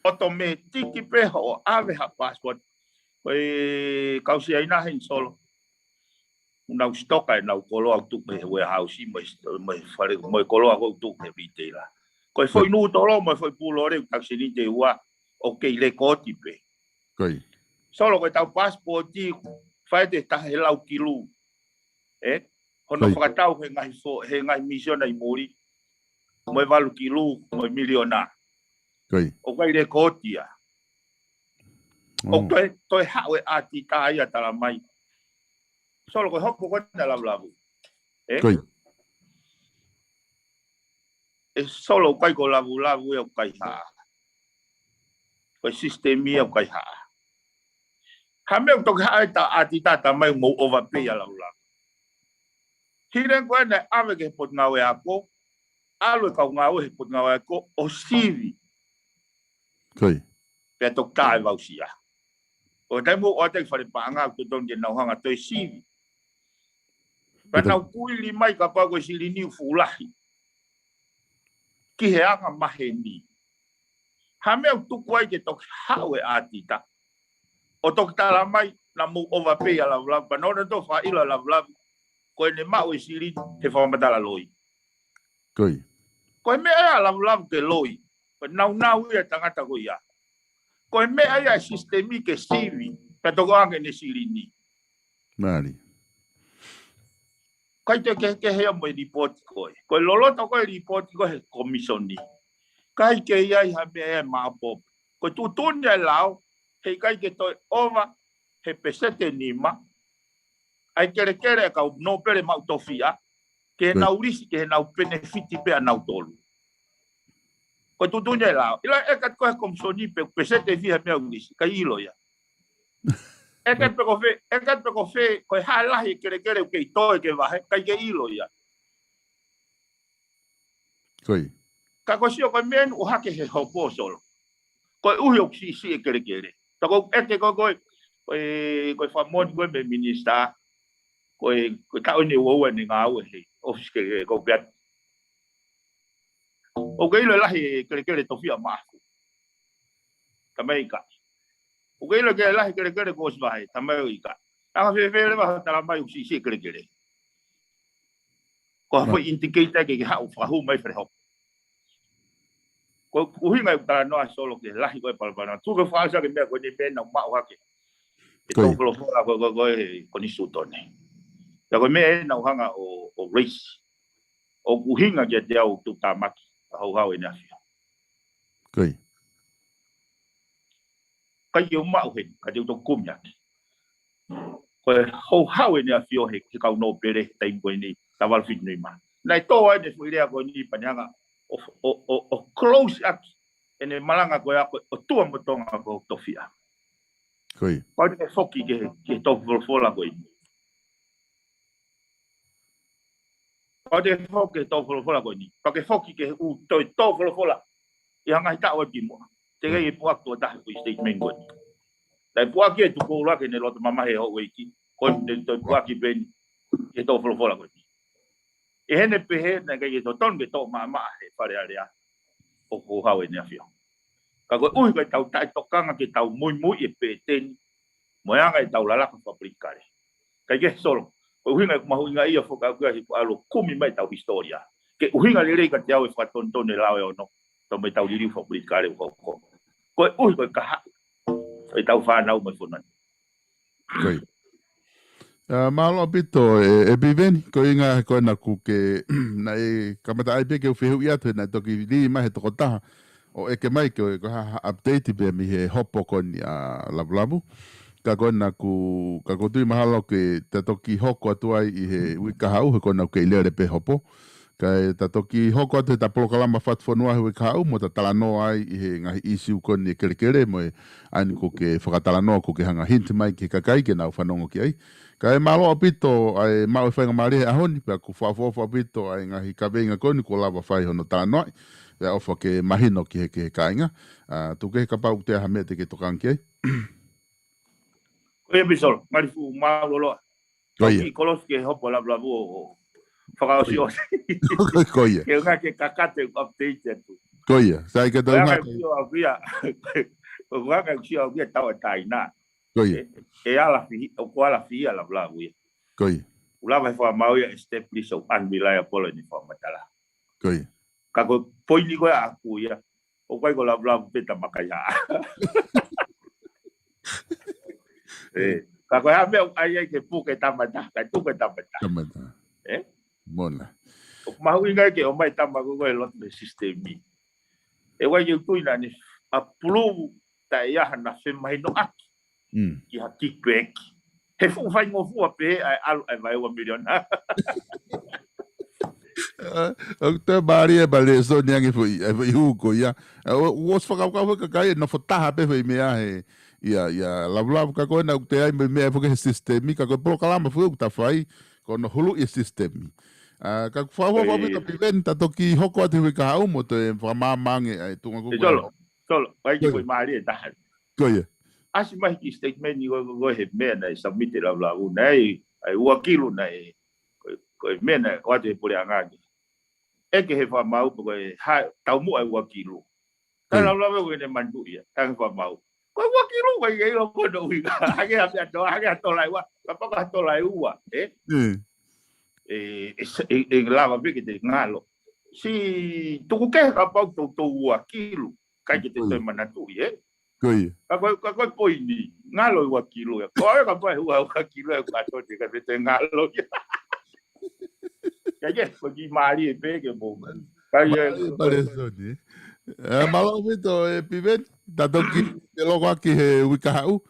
ʻOtomētiki pē hoʻo ʻave ha passport. Ko e kau Siaina heni Solo. ʻOku nau sitoka ʻenau koloa ʻoku tuʻu he warehouse mo e, mo e fale, mo e koloa ʻoku tuʻu he retailer. Ko e foʻi nūtolo mo e foʻi pulole ʻoku takiseniti ʻe ua ʻoku kei lekooti pē. Ko ia. Solo, ko ʻetau passport ʻoku fai ʻe taha he lau kilu. Ē? Hono fakatau he ngaahi fo-, he ngaahi misiona ʻi muli. Mo e valu kilu, mo e miliona. Ko ia. ʻOku ʻikai lekooti ia. ʻOku toe, toe haʻu e ʻatita ia tala mai. Solo, ko e hopo ko ena ʻa Lavulavu. Ē? Ko ia. ʻE Solo, ʻoku ʻikai ko Lavulavu ia ʻoku kaihaʻa. Ko e sisitemi ia ʻoku kaihaʻa. Ha meʻa ʻoku toki haʻu ai ʻa e ʻatita ta mai ʻo mou overpay ʻa Lavulavu. Hili ko ena ʻave ki he potungāue ako, ʻalu e kau ngāue he potungāue ako ʻo sivi. Ko ia. Pea toki tā e voucher. ʻO taimi ʻoku ʻoatu ki fale paʻanga ʻoku totonu ke nau hanga ʻo toe sivi. Pea nau kuili mai kapau ko e silini ʻoku fuʻu lahi ki he anga maheni. Ha meʻa ʻoku tuku ai ke toki haʻu e ʻatita ʻo toki tala mai naʻa mou overpay ʻa Lavulavu, pea nau ō ʻo toe fakaʻilo ʻa Lavulavu ko ʻene maʻu e silini he fakamatala loi. Ko ia. Ko e meʻa ia ʻa Lavulavu ke loi. Ko e naunau ia e tangata ko ia. Ko e meʻa ia e sisitemi ke sivi, pea toki ʻoange ʻene silini. Mālie. ʻIkai te kehekehe ia mo e lipooti ko ē. Ko e loloto ko ē lipooti ko ē he komisoni. ʻIkai ke ʻi ai ha meʻa ia ʻe maʻopoʻopo. Ko e tuʻutuʻuni ʻa e lao, heʻikai ke toe ova he peseti ʻe nima ʻa e kelekele ʻa e kau nōpele maʻu tofiʻa, ke nau lisi, ke nau penefiti pē ʻa nautolu. Ko e tuʻutuʻuni ʻa e lao. ʻIlo ʻe ʻeke atu ko ē he komisoni pe peseti ʻe fiha e meʻa ʻoku lisi, ʻikai ʻilo ia. ʻEke atu pe ko fē, ʻeke atu pe ko fē, ko e hā e lahi e kelekele ʻoku kei toe ke vahe, ʻikai ke ʻilo ia. Ko ia. Ka ko e sio ko e meʻa ʻoku hake he hopo Solo. Koeʻuhi ʻoku siʻisiʻi e kelekele. Ta ko e ʻeke ko ē, ko e, ko e, ko e fakamoʻoni ko ē mei he minisitā, ko e, ko e taʻu eni ʻe ua ʻene ngāue he ʻōfisi kelekele ko ē pea ʻoku ke ʻilo e lahi e kelekele tofiʻa Maʻafu. Tamai ka. ʻOku ke ʻilo e lahi e kelekele ko ē ʻosi vahe, tamai ka. Anga fēfē leva hoʻo tala mai ʻoku siʻisiʻi e kelekele. Ko ha foʻi indicator ke ke haʻu fakahū mai fale hopo. Ko e ʻuhinga ʻeku talanoa Solo ki he lahi ko ē palopalema. Tuku ke fakaʻosi ʻaki e meʻa ko eni, meʻa naʻa ku maʻu hake. ʻE tō folofola ko ē, ko ē, ko ē, ko eni sūtone. Ia ko e meʻa ē naʻa ku hanga ʻo, ʻo raise. ʻOku ʻuhinga kiate au ʻoku tuʻutāmaki ʻa e Houhau ʻEne ʻAfio. Ko ia. ʻIkai ke u maʻu heni, ka te u toki kumi ʻaki. Ko e Houhau ʻEne ʻAfio he, he kau nōpele he taimi ko eni, taha valu fitu nima. Naʻe tō ai ʻene foʻi lea ko eni pea ne hanga ʻo, ʻo, ʻo, ʻo close ʻaki ʻene malanga ko ia ko e ʻOtua mo Tonga ko e tofiʻa. Ko ia. Pau te ke foki ki he, ki he tō folofola ko eni. Pau te ke foki ki he tō folofola ko eni. Pau ke foki ki he ʻū toe tō folofola ʻi he ngaahi taʻu ʻi muʻa. Teʻeki ai ke puʻaki tuʻo taha e foʻi statement ko eni. Naʻe puʻaki ʻe Tupoulaki ʻene loto mamahi ʻe houʻeiki. Ko eni toe puʻaki pē eni ki he tō folofola ko eni. ʻI heʻene pehē naʻe ʻikai ke totonu ke toʻo maʻamaʻa he Fale Alea ʻo Houhau ʻEne ʻAfio. Ka koeʻuhi ko ʻetau taʻetokanga ke tau muimui e pēteni mo e anga ʻetau lalaka fakapolitikale. Kae kehe Solo, ko e ʻuhinga ʻeku mahuʻingaʻia foki au ki ai he ʻoku ʻalu ʻo kumi mai ʻetau hisitōlia. Ke ʻuhinga lelei kiate au e fakatonutonu e lao ʻe ono, tau mai ʻetau liliu fakapolitikale ʻoku hoko. Koeʻuhi ko e kahaʻu ʻetau fānau mo e fonua ni. Ko ia. ʻA, mālō ʻaupito ē, ē Piveni, ko e ʻuhinga ko ena ʻoku ke, naʻe kamata ai pē ke u fehuʻi atu, he naʻe toki lī mai he tokotaha ʻo ʻeke mai ko e, ko e hā ha update pē mei he hopo ko eni ʻa Lavulavu. Ka ko ena ʻoku, ka ʻoku ou tui mahalo ke ta toki hoko atu ai ʻi he uike kahaʻu, he ko ena ʻoku kei lele pē hopo. Kae ta toki hoko atu he ta polokalama Fatufonua he uike kahaʻu, mo ta talanoa ai ʻi he ngaahi ʻīsiu ko eni e kelekele mo e ʻa eni ʻoku ke fakatalanoa, ʻoku ke hanga ʻo hint mai ki he kakai ke nau fanongo ki ai. Kae mālō ʻaupito ʻa e maʻu e faingamālie he ʻaho ni, pea ʻoku fakaʻofoʻofa ʻaupito ʻa e ngaahi kaveinga ko eni kuo lava fai hono talanoaʻi. Pea ʻofa ke mahino ki he, ki he kāinga. ʻA, tuku kehe kapau ʻoku toe ʻi ai ha meʻa te ke tokanga ki ai. Ko ia pē Solo, ngali fuʻu mālōlō. Ko ia. Kolosi ke hopo lavulavu ʻo fakaʻosi ʻosi. Ko ia. Ke ʻunga ke kakate update atu. Ko ia. Sai ke tau ʻunga ke ʻio ʻaku ia. ʻUnga ke ʻio ʻaku ia tau e taina. Ko ia. ʻE ala fihi, ʻoku ala fihi ia lavulavu ia. Ko ia. ʻOku lava he fakamaau ia establish ʻo unreliable ʻene fakamatala. Ko ia. Ka ko e poini ko ē ʻaku ia, ʻoku ʻikai ko lavulavu pē tamakai ha. ʻE, ka ko e hā meʻa ʻoku ʻai ai ke puke tamata, kae tuku e tamata. Tamata. ʻE? Mona. ʻOku mahuʻinga ke ʻomai tama ko ē ko e lotu he system ʻi. ʻE ʻikai ke u tui naʻa ne approve taʻe ʻi ai hano femahinoʻaki ki ha kickback. He fuʻu faingofua pē ʻa e ʻalu ʻa e vaeua miliona. ʻOku toe mālie e palesoni ange foʻi, e foʻi hū ko ia. ʻOsi fakakaukau foʻi kakai, nofo taha pē foʻi meʻa he, ia, ia, lavulavu ka ko ena ʻoku te ʻai mo e meʻa foki he system, ka ko e polokalama foʻi ʻoku ta fai, ko hono huluʻi e system. Ka ʻoku fakafokifā pē Piveni, ta toki hoko atu he uike kahaʻu mo toe fakamaama ange ʻa e tuʻunga ko ē. Solo, ʻai ke foʻi mālie taha. Ko ia. ʻAsi mai ki statement ʻi ko ē he meʻa naʻe submit ʻe lavulavu naʻe, ʻa e ua kilu naʻe, ko e, ko e meʻa naʻe ʻoatu he puleʻanga ki. ʻEke he fakamaau pe ko e hā, taumuʻa e ua kilu. Ka lavulavu ko ʻene manatuʻi ia, ka he fakamaau. Ko e ua kilu ko e ʻilo ko hono ʻuhinga. Hake ha meʻa tola, hake ha tola ʻe ua, kapau ko ha tola ʻe ua, ʻe? ʻE, ʻe, ʻe lava pē ke te ngalo. Siʻi tuku kehe kapau toutou ua kilu, ʻikai ke te toe manatuʻi, ʻe? Ko ia. Ka ko e, ka ko e poini, ngalo ua kilu ia. Ko e kapau ʻe ua, ua kilu ia, ka to te ka te ngalo ia. Ka ke, ko e kiʻi mālie pē ke mou. Ka ia, mālie palesoni. Mālō ʻaupito ʻe Piveni, ta toki te loko ʻaki he uike kahaʻu.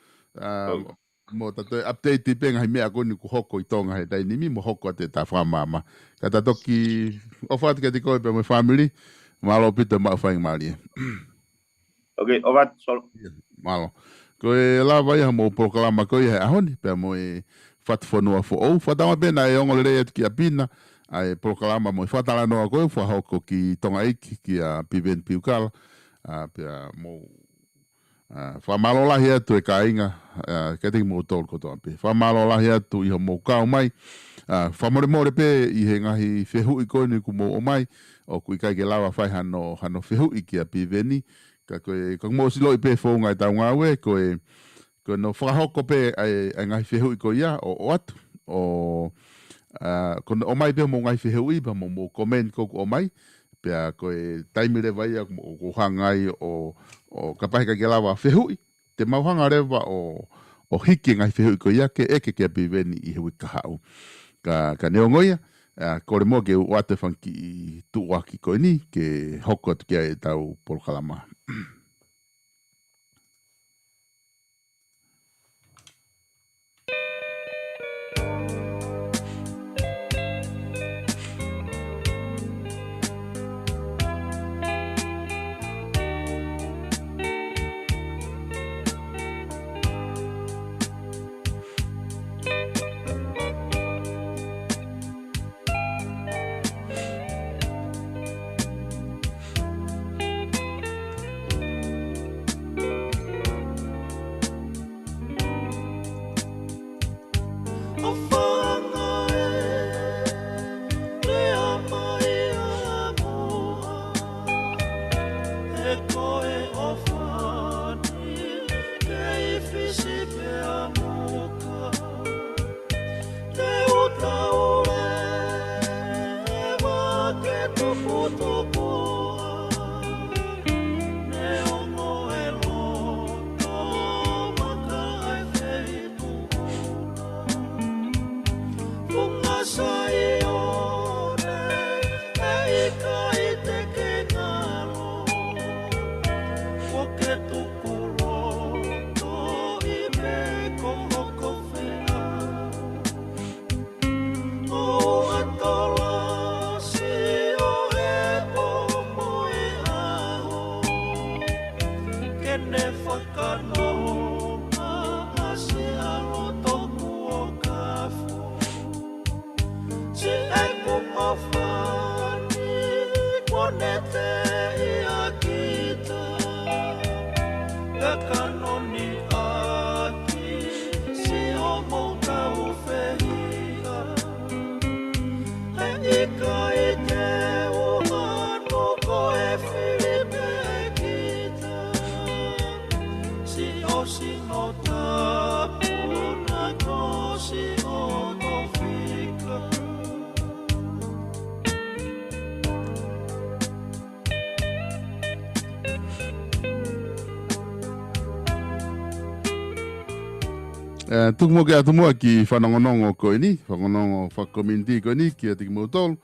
Mo ta toe update pē ngaahi meʻa ko eni ʻoku hoko ʻi Tonga he taimi ni mo hoko atu ʻeta fakamaama. Ka ta toki ʻofa atu kiate koe pea mo e family, mālō ʻaupito maʻu faingamālie. Ok, ʻofa atu, Solo. Mālō. Ko e lava ia mo e polokalama ko ia he ʻaho ni, pea mo e Fatufonua Foʻou. Fakatauange pē naʻe ongo lelei atu kia Pina ʻa e polokalama mo e fakatalanoa ko ē ʻoku fakahoko ki Tonga ʻEiki kia Piveni Piukala. Pea mo fakamālō lahi atu e kāinga, kiate kimoutolu kotoa pē. Fakamālō lahi atu ʻi hoʻomou kau mai. Fakamolemole pē ʻi he ngaahi fehuʻi ko eni kuo mou ʻomai, ʻoku ʻikai ke lava fai hano, hano fehuʻi kia Piveni. Ka ko e, ka mou ʻosi ʻiloʻi pē founga ʻetau ngāue, ko e, ko hono fakahoko pē ʻa e, ʻa e ngaahi fehuʻi ko ia ʻo, ʻoatu. ʻO, ko hono ʻomai pē hoʻomou ngaahi fehuʻi, pea mo hoʻomou comment ko ē ʻoku ʻomai. Pea ko e taimi leva ia ʻoku, ʻoku hanga ai ʻo, ʻo kapau he ʻikai ke lava fehuʻi, te mau hanga leva ʻo, ʻo hiki e ngaahi fehuʻi ko ia ke ʻeke kia Piveni ʻi he uike kahaʻu. Ka, ka neongo ia, kole muʻa ke u ʻoatu e fanga kiʻi tuʻuaki ko eni ke hoko atu ki ai ʻetau polokalama. ʻo Tapuna ko Siʻono fika. ʻE, tuku muʻa ke ʻatu muʻa ki he fanongonongo ko eni, fanongonongo fakakominitī ko eni, kiate kimoutolu.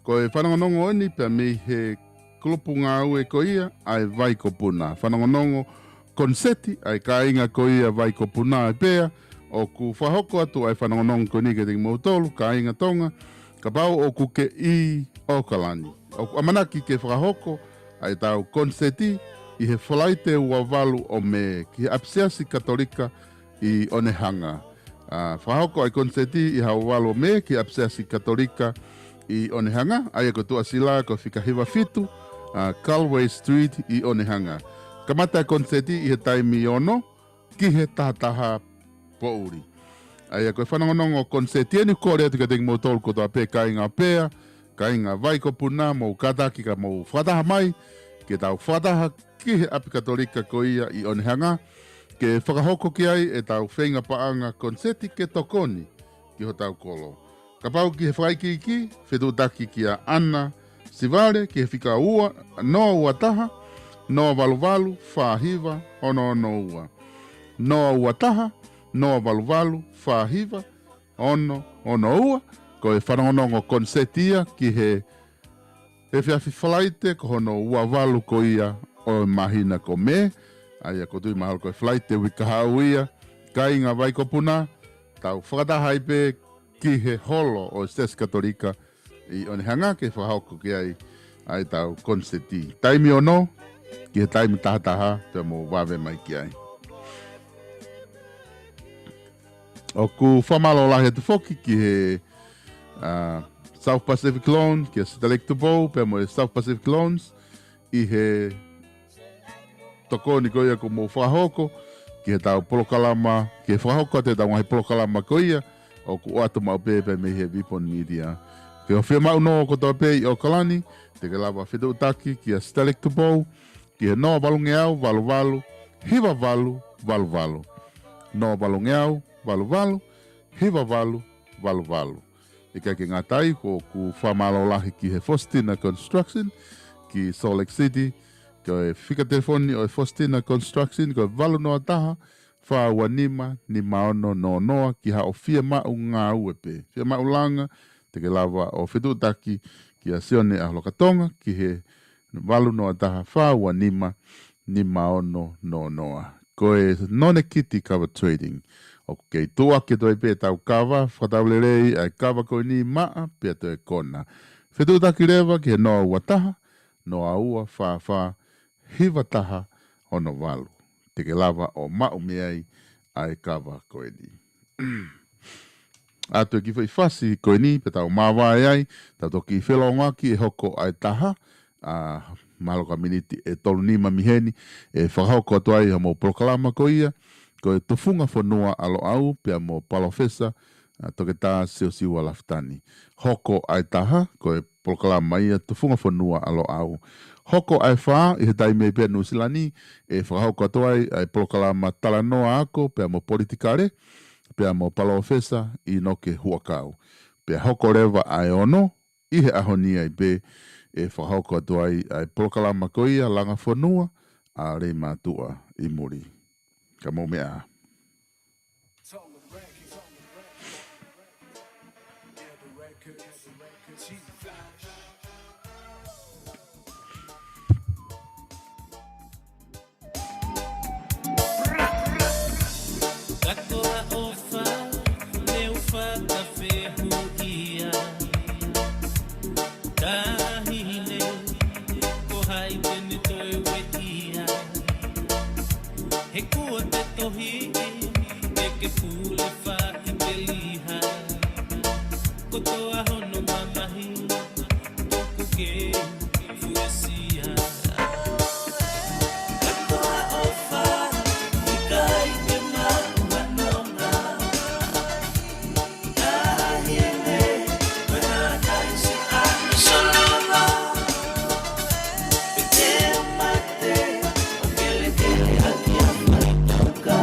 Ko e fanongonongo eni pea mei he kulupu ngāue ko ia ʻa e Vai ko Puna. Fanongonongo koniseti ʻa e kāinga ko ia Vai ko Puna ʻa e pea, ʻoku fakahoko atu ʻa e fanongonongo ko eni kiate kimoutolu, kāinga Tonga, kapau ʻoku ke ʻi ʻAokalani. ʻOku ʻamanaki ke fakahoko ʻa e tau koniseti ʻi he Falaite ua valu ʻo Mē ki he ʻApisiasi Katolika ʻi Onehunga. ʻA, fakahoko ʻa e koniseti ʻi he ua valu ʻo Mē ki he ʻApisiasi Katolika ʻi Onehunga, ʻa ia ko e tuʻasila ko e fika hiva fitu, ʻa, Galway Street ʻi Onehunga. Kamata ʻa e koniseti ʻi he taimi ono ki he taha taha poʻuli. ʻA ia ko e fanongonongo koniseti eni, kole atu kiate kimoutolu kotoa pē kāinga pea, kāinga Vai ko Puna, mou kātaki ka mou fakataha mai, ke tau fakataha ki he ʻapi Katolika ko ia ʻi Onehunga, ke fakahoko ki ai ʻetau feinga paʻanga koniseti ke tokoni ki hotau kolo. Kapau ki he fakaikiiki, fetuʻutaki kia ʻAna Sivale ki he fika ua, noa ua taha, noa valu valu, fā hiva, ono ono ua. Noa ua taha, noa valu valu, fā hiva, ono ono ua. Ko e fanongonongo koniseti ia ki he efiafi Falaite ko hono ua valu ko ia ʻo e māhina ko Mē. ʻA ia ʻoku ou tui mahalo ko e Falaite uike kahaʻu ia, kāinga Vai ko Puna, tau fakataha ai pē ki he holo ʻo e Siasi Katolika ʻi Onehunga ke fakahoko ki ai ʻa e tau koniseti. Taimi ono ki he taimi taha taha pea mou vave mai ki ai. ʻOku fakamālō lahi atu foki ki he, ʻa, South Pacific Loan, ki he Sitaleki Tupou, pea mo e South Pacific Loans, ʻi he tokoni ko ia kuo mou fakahoko ki he tau polokalama, ki he fakahoko atu e tau ngaahi polokalama ko ia, ʻoku ʻoatu maʻu pē pea mei he Vipon Media. Ke ʻoua ʻe fiemaʻu nō kotoa pē ʻi ʻAokalani, te ke lava fetuʻutaki kia Sitaleki Tupou, ki he noa valu ngeau valu valu, hiva valu valu valu. Noa valu ngeau valu valu, hiva valu valu valu. ʻIkai ke ngata ai, ʻoku fakamālō lahi ki he Faustina Construction, ki Salt Lake City, ko e fika telefoni ʻo e Faustina Construction, ko e valu noa taha, fā ua nima, nima ono noa noa, ki haʻo fiemaʻu ngāue pē. Fiemaʻu langa, te ke lava ʻo fetuʻutaki kia Sione ʻAholokatonga, ki he valu noa taha, fā ua nima, nima ono noa noa. Ko e Nonekiti Kava Trading. ʻOku kei tuʻuaki atu ai pē tau kava, fakataulelei ʻa e kava ko eni maʻa, pea toe kona. Fetuʻutaki leva ki he noa ua taha, noa ua fā fā, hiva taha ono valu. Te ke lava ʻo maʻu mei ai ʻa e kava ko eni. ʻAtu e kiʻi foʻi fasi ko eni, pea tau māvae ai, tau toki felongoaki ʻe hoko ʻa e taha, ʻa, mahalo ko e miniti ʻe tolu nima mei heni, ʻe fakahoko atu ai hoʻomou polokalama ko ia, ko e Tufunga Fonua ʻa Loʻau, pea mo Palōfesa, ʻa, Toketā Siosiua Lafitani. Hoko ʻa e taha, ko e polokalama ia Tufunga Fonua ʻa Loʻau. Hoko ʻa e fā, ʻi he taimi pē Nuʻusila ni, ʻe fakahoko atu ai ʻa e polokalama Talanoa Ako, pea mo Politikale, pea mo Palōfesa ʻInoke Huʻakau. Pea hoko leva ʻa e ono, ʻi he ʻaho ni ai pē, ʻe fakahoko atu ai ʻa e polokalama ko ia Langa Fonua ʻa Leimātuʻa ʻi muli. Ka mou meʻa. Katoa ʻofa, ne u fakafehuʻia. Taʻahine, ko hai te ne toe ueʻia? He kuo te tohiʻi, ke ke pule faʻiteliha. Kotoa hono mamahi, tuku ke fuesia. Katoa ʻofa, ʻikai ke maʻu hanonga. Taʻahine, paradise ʻa Solova. Pe te mate, ʻo kelekele ʻaki ʻa Faitauka.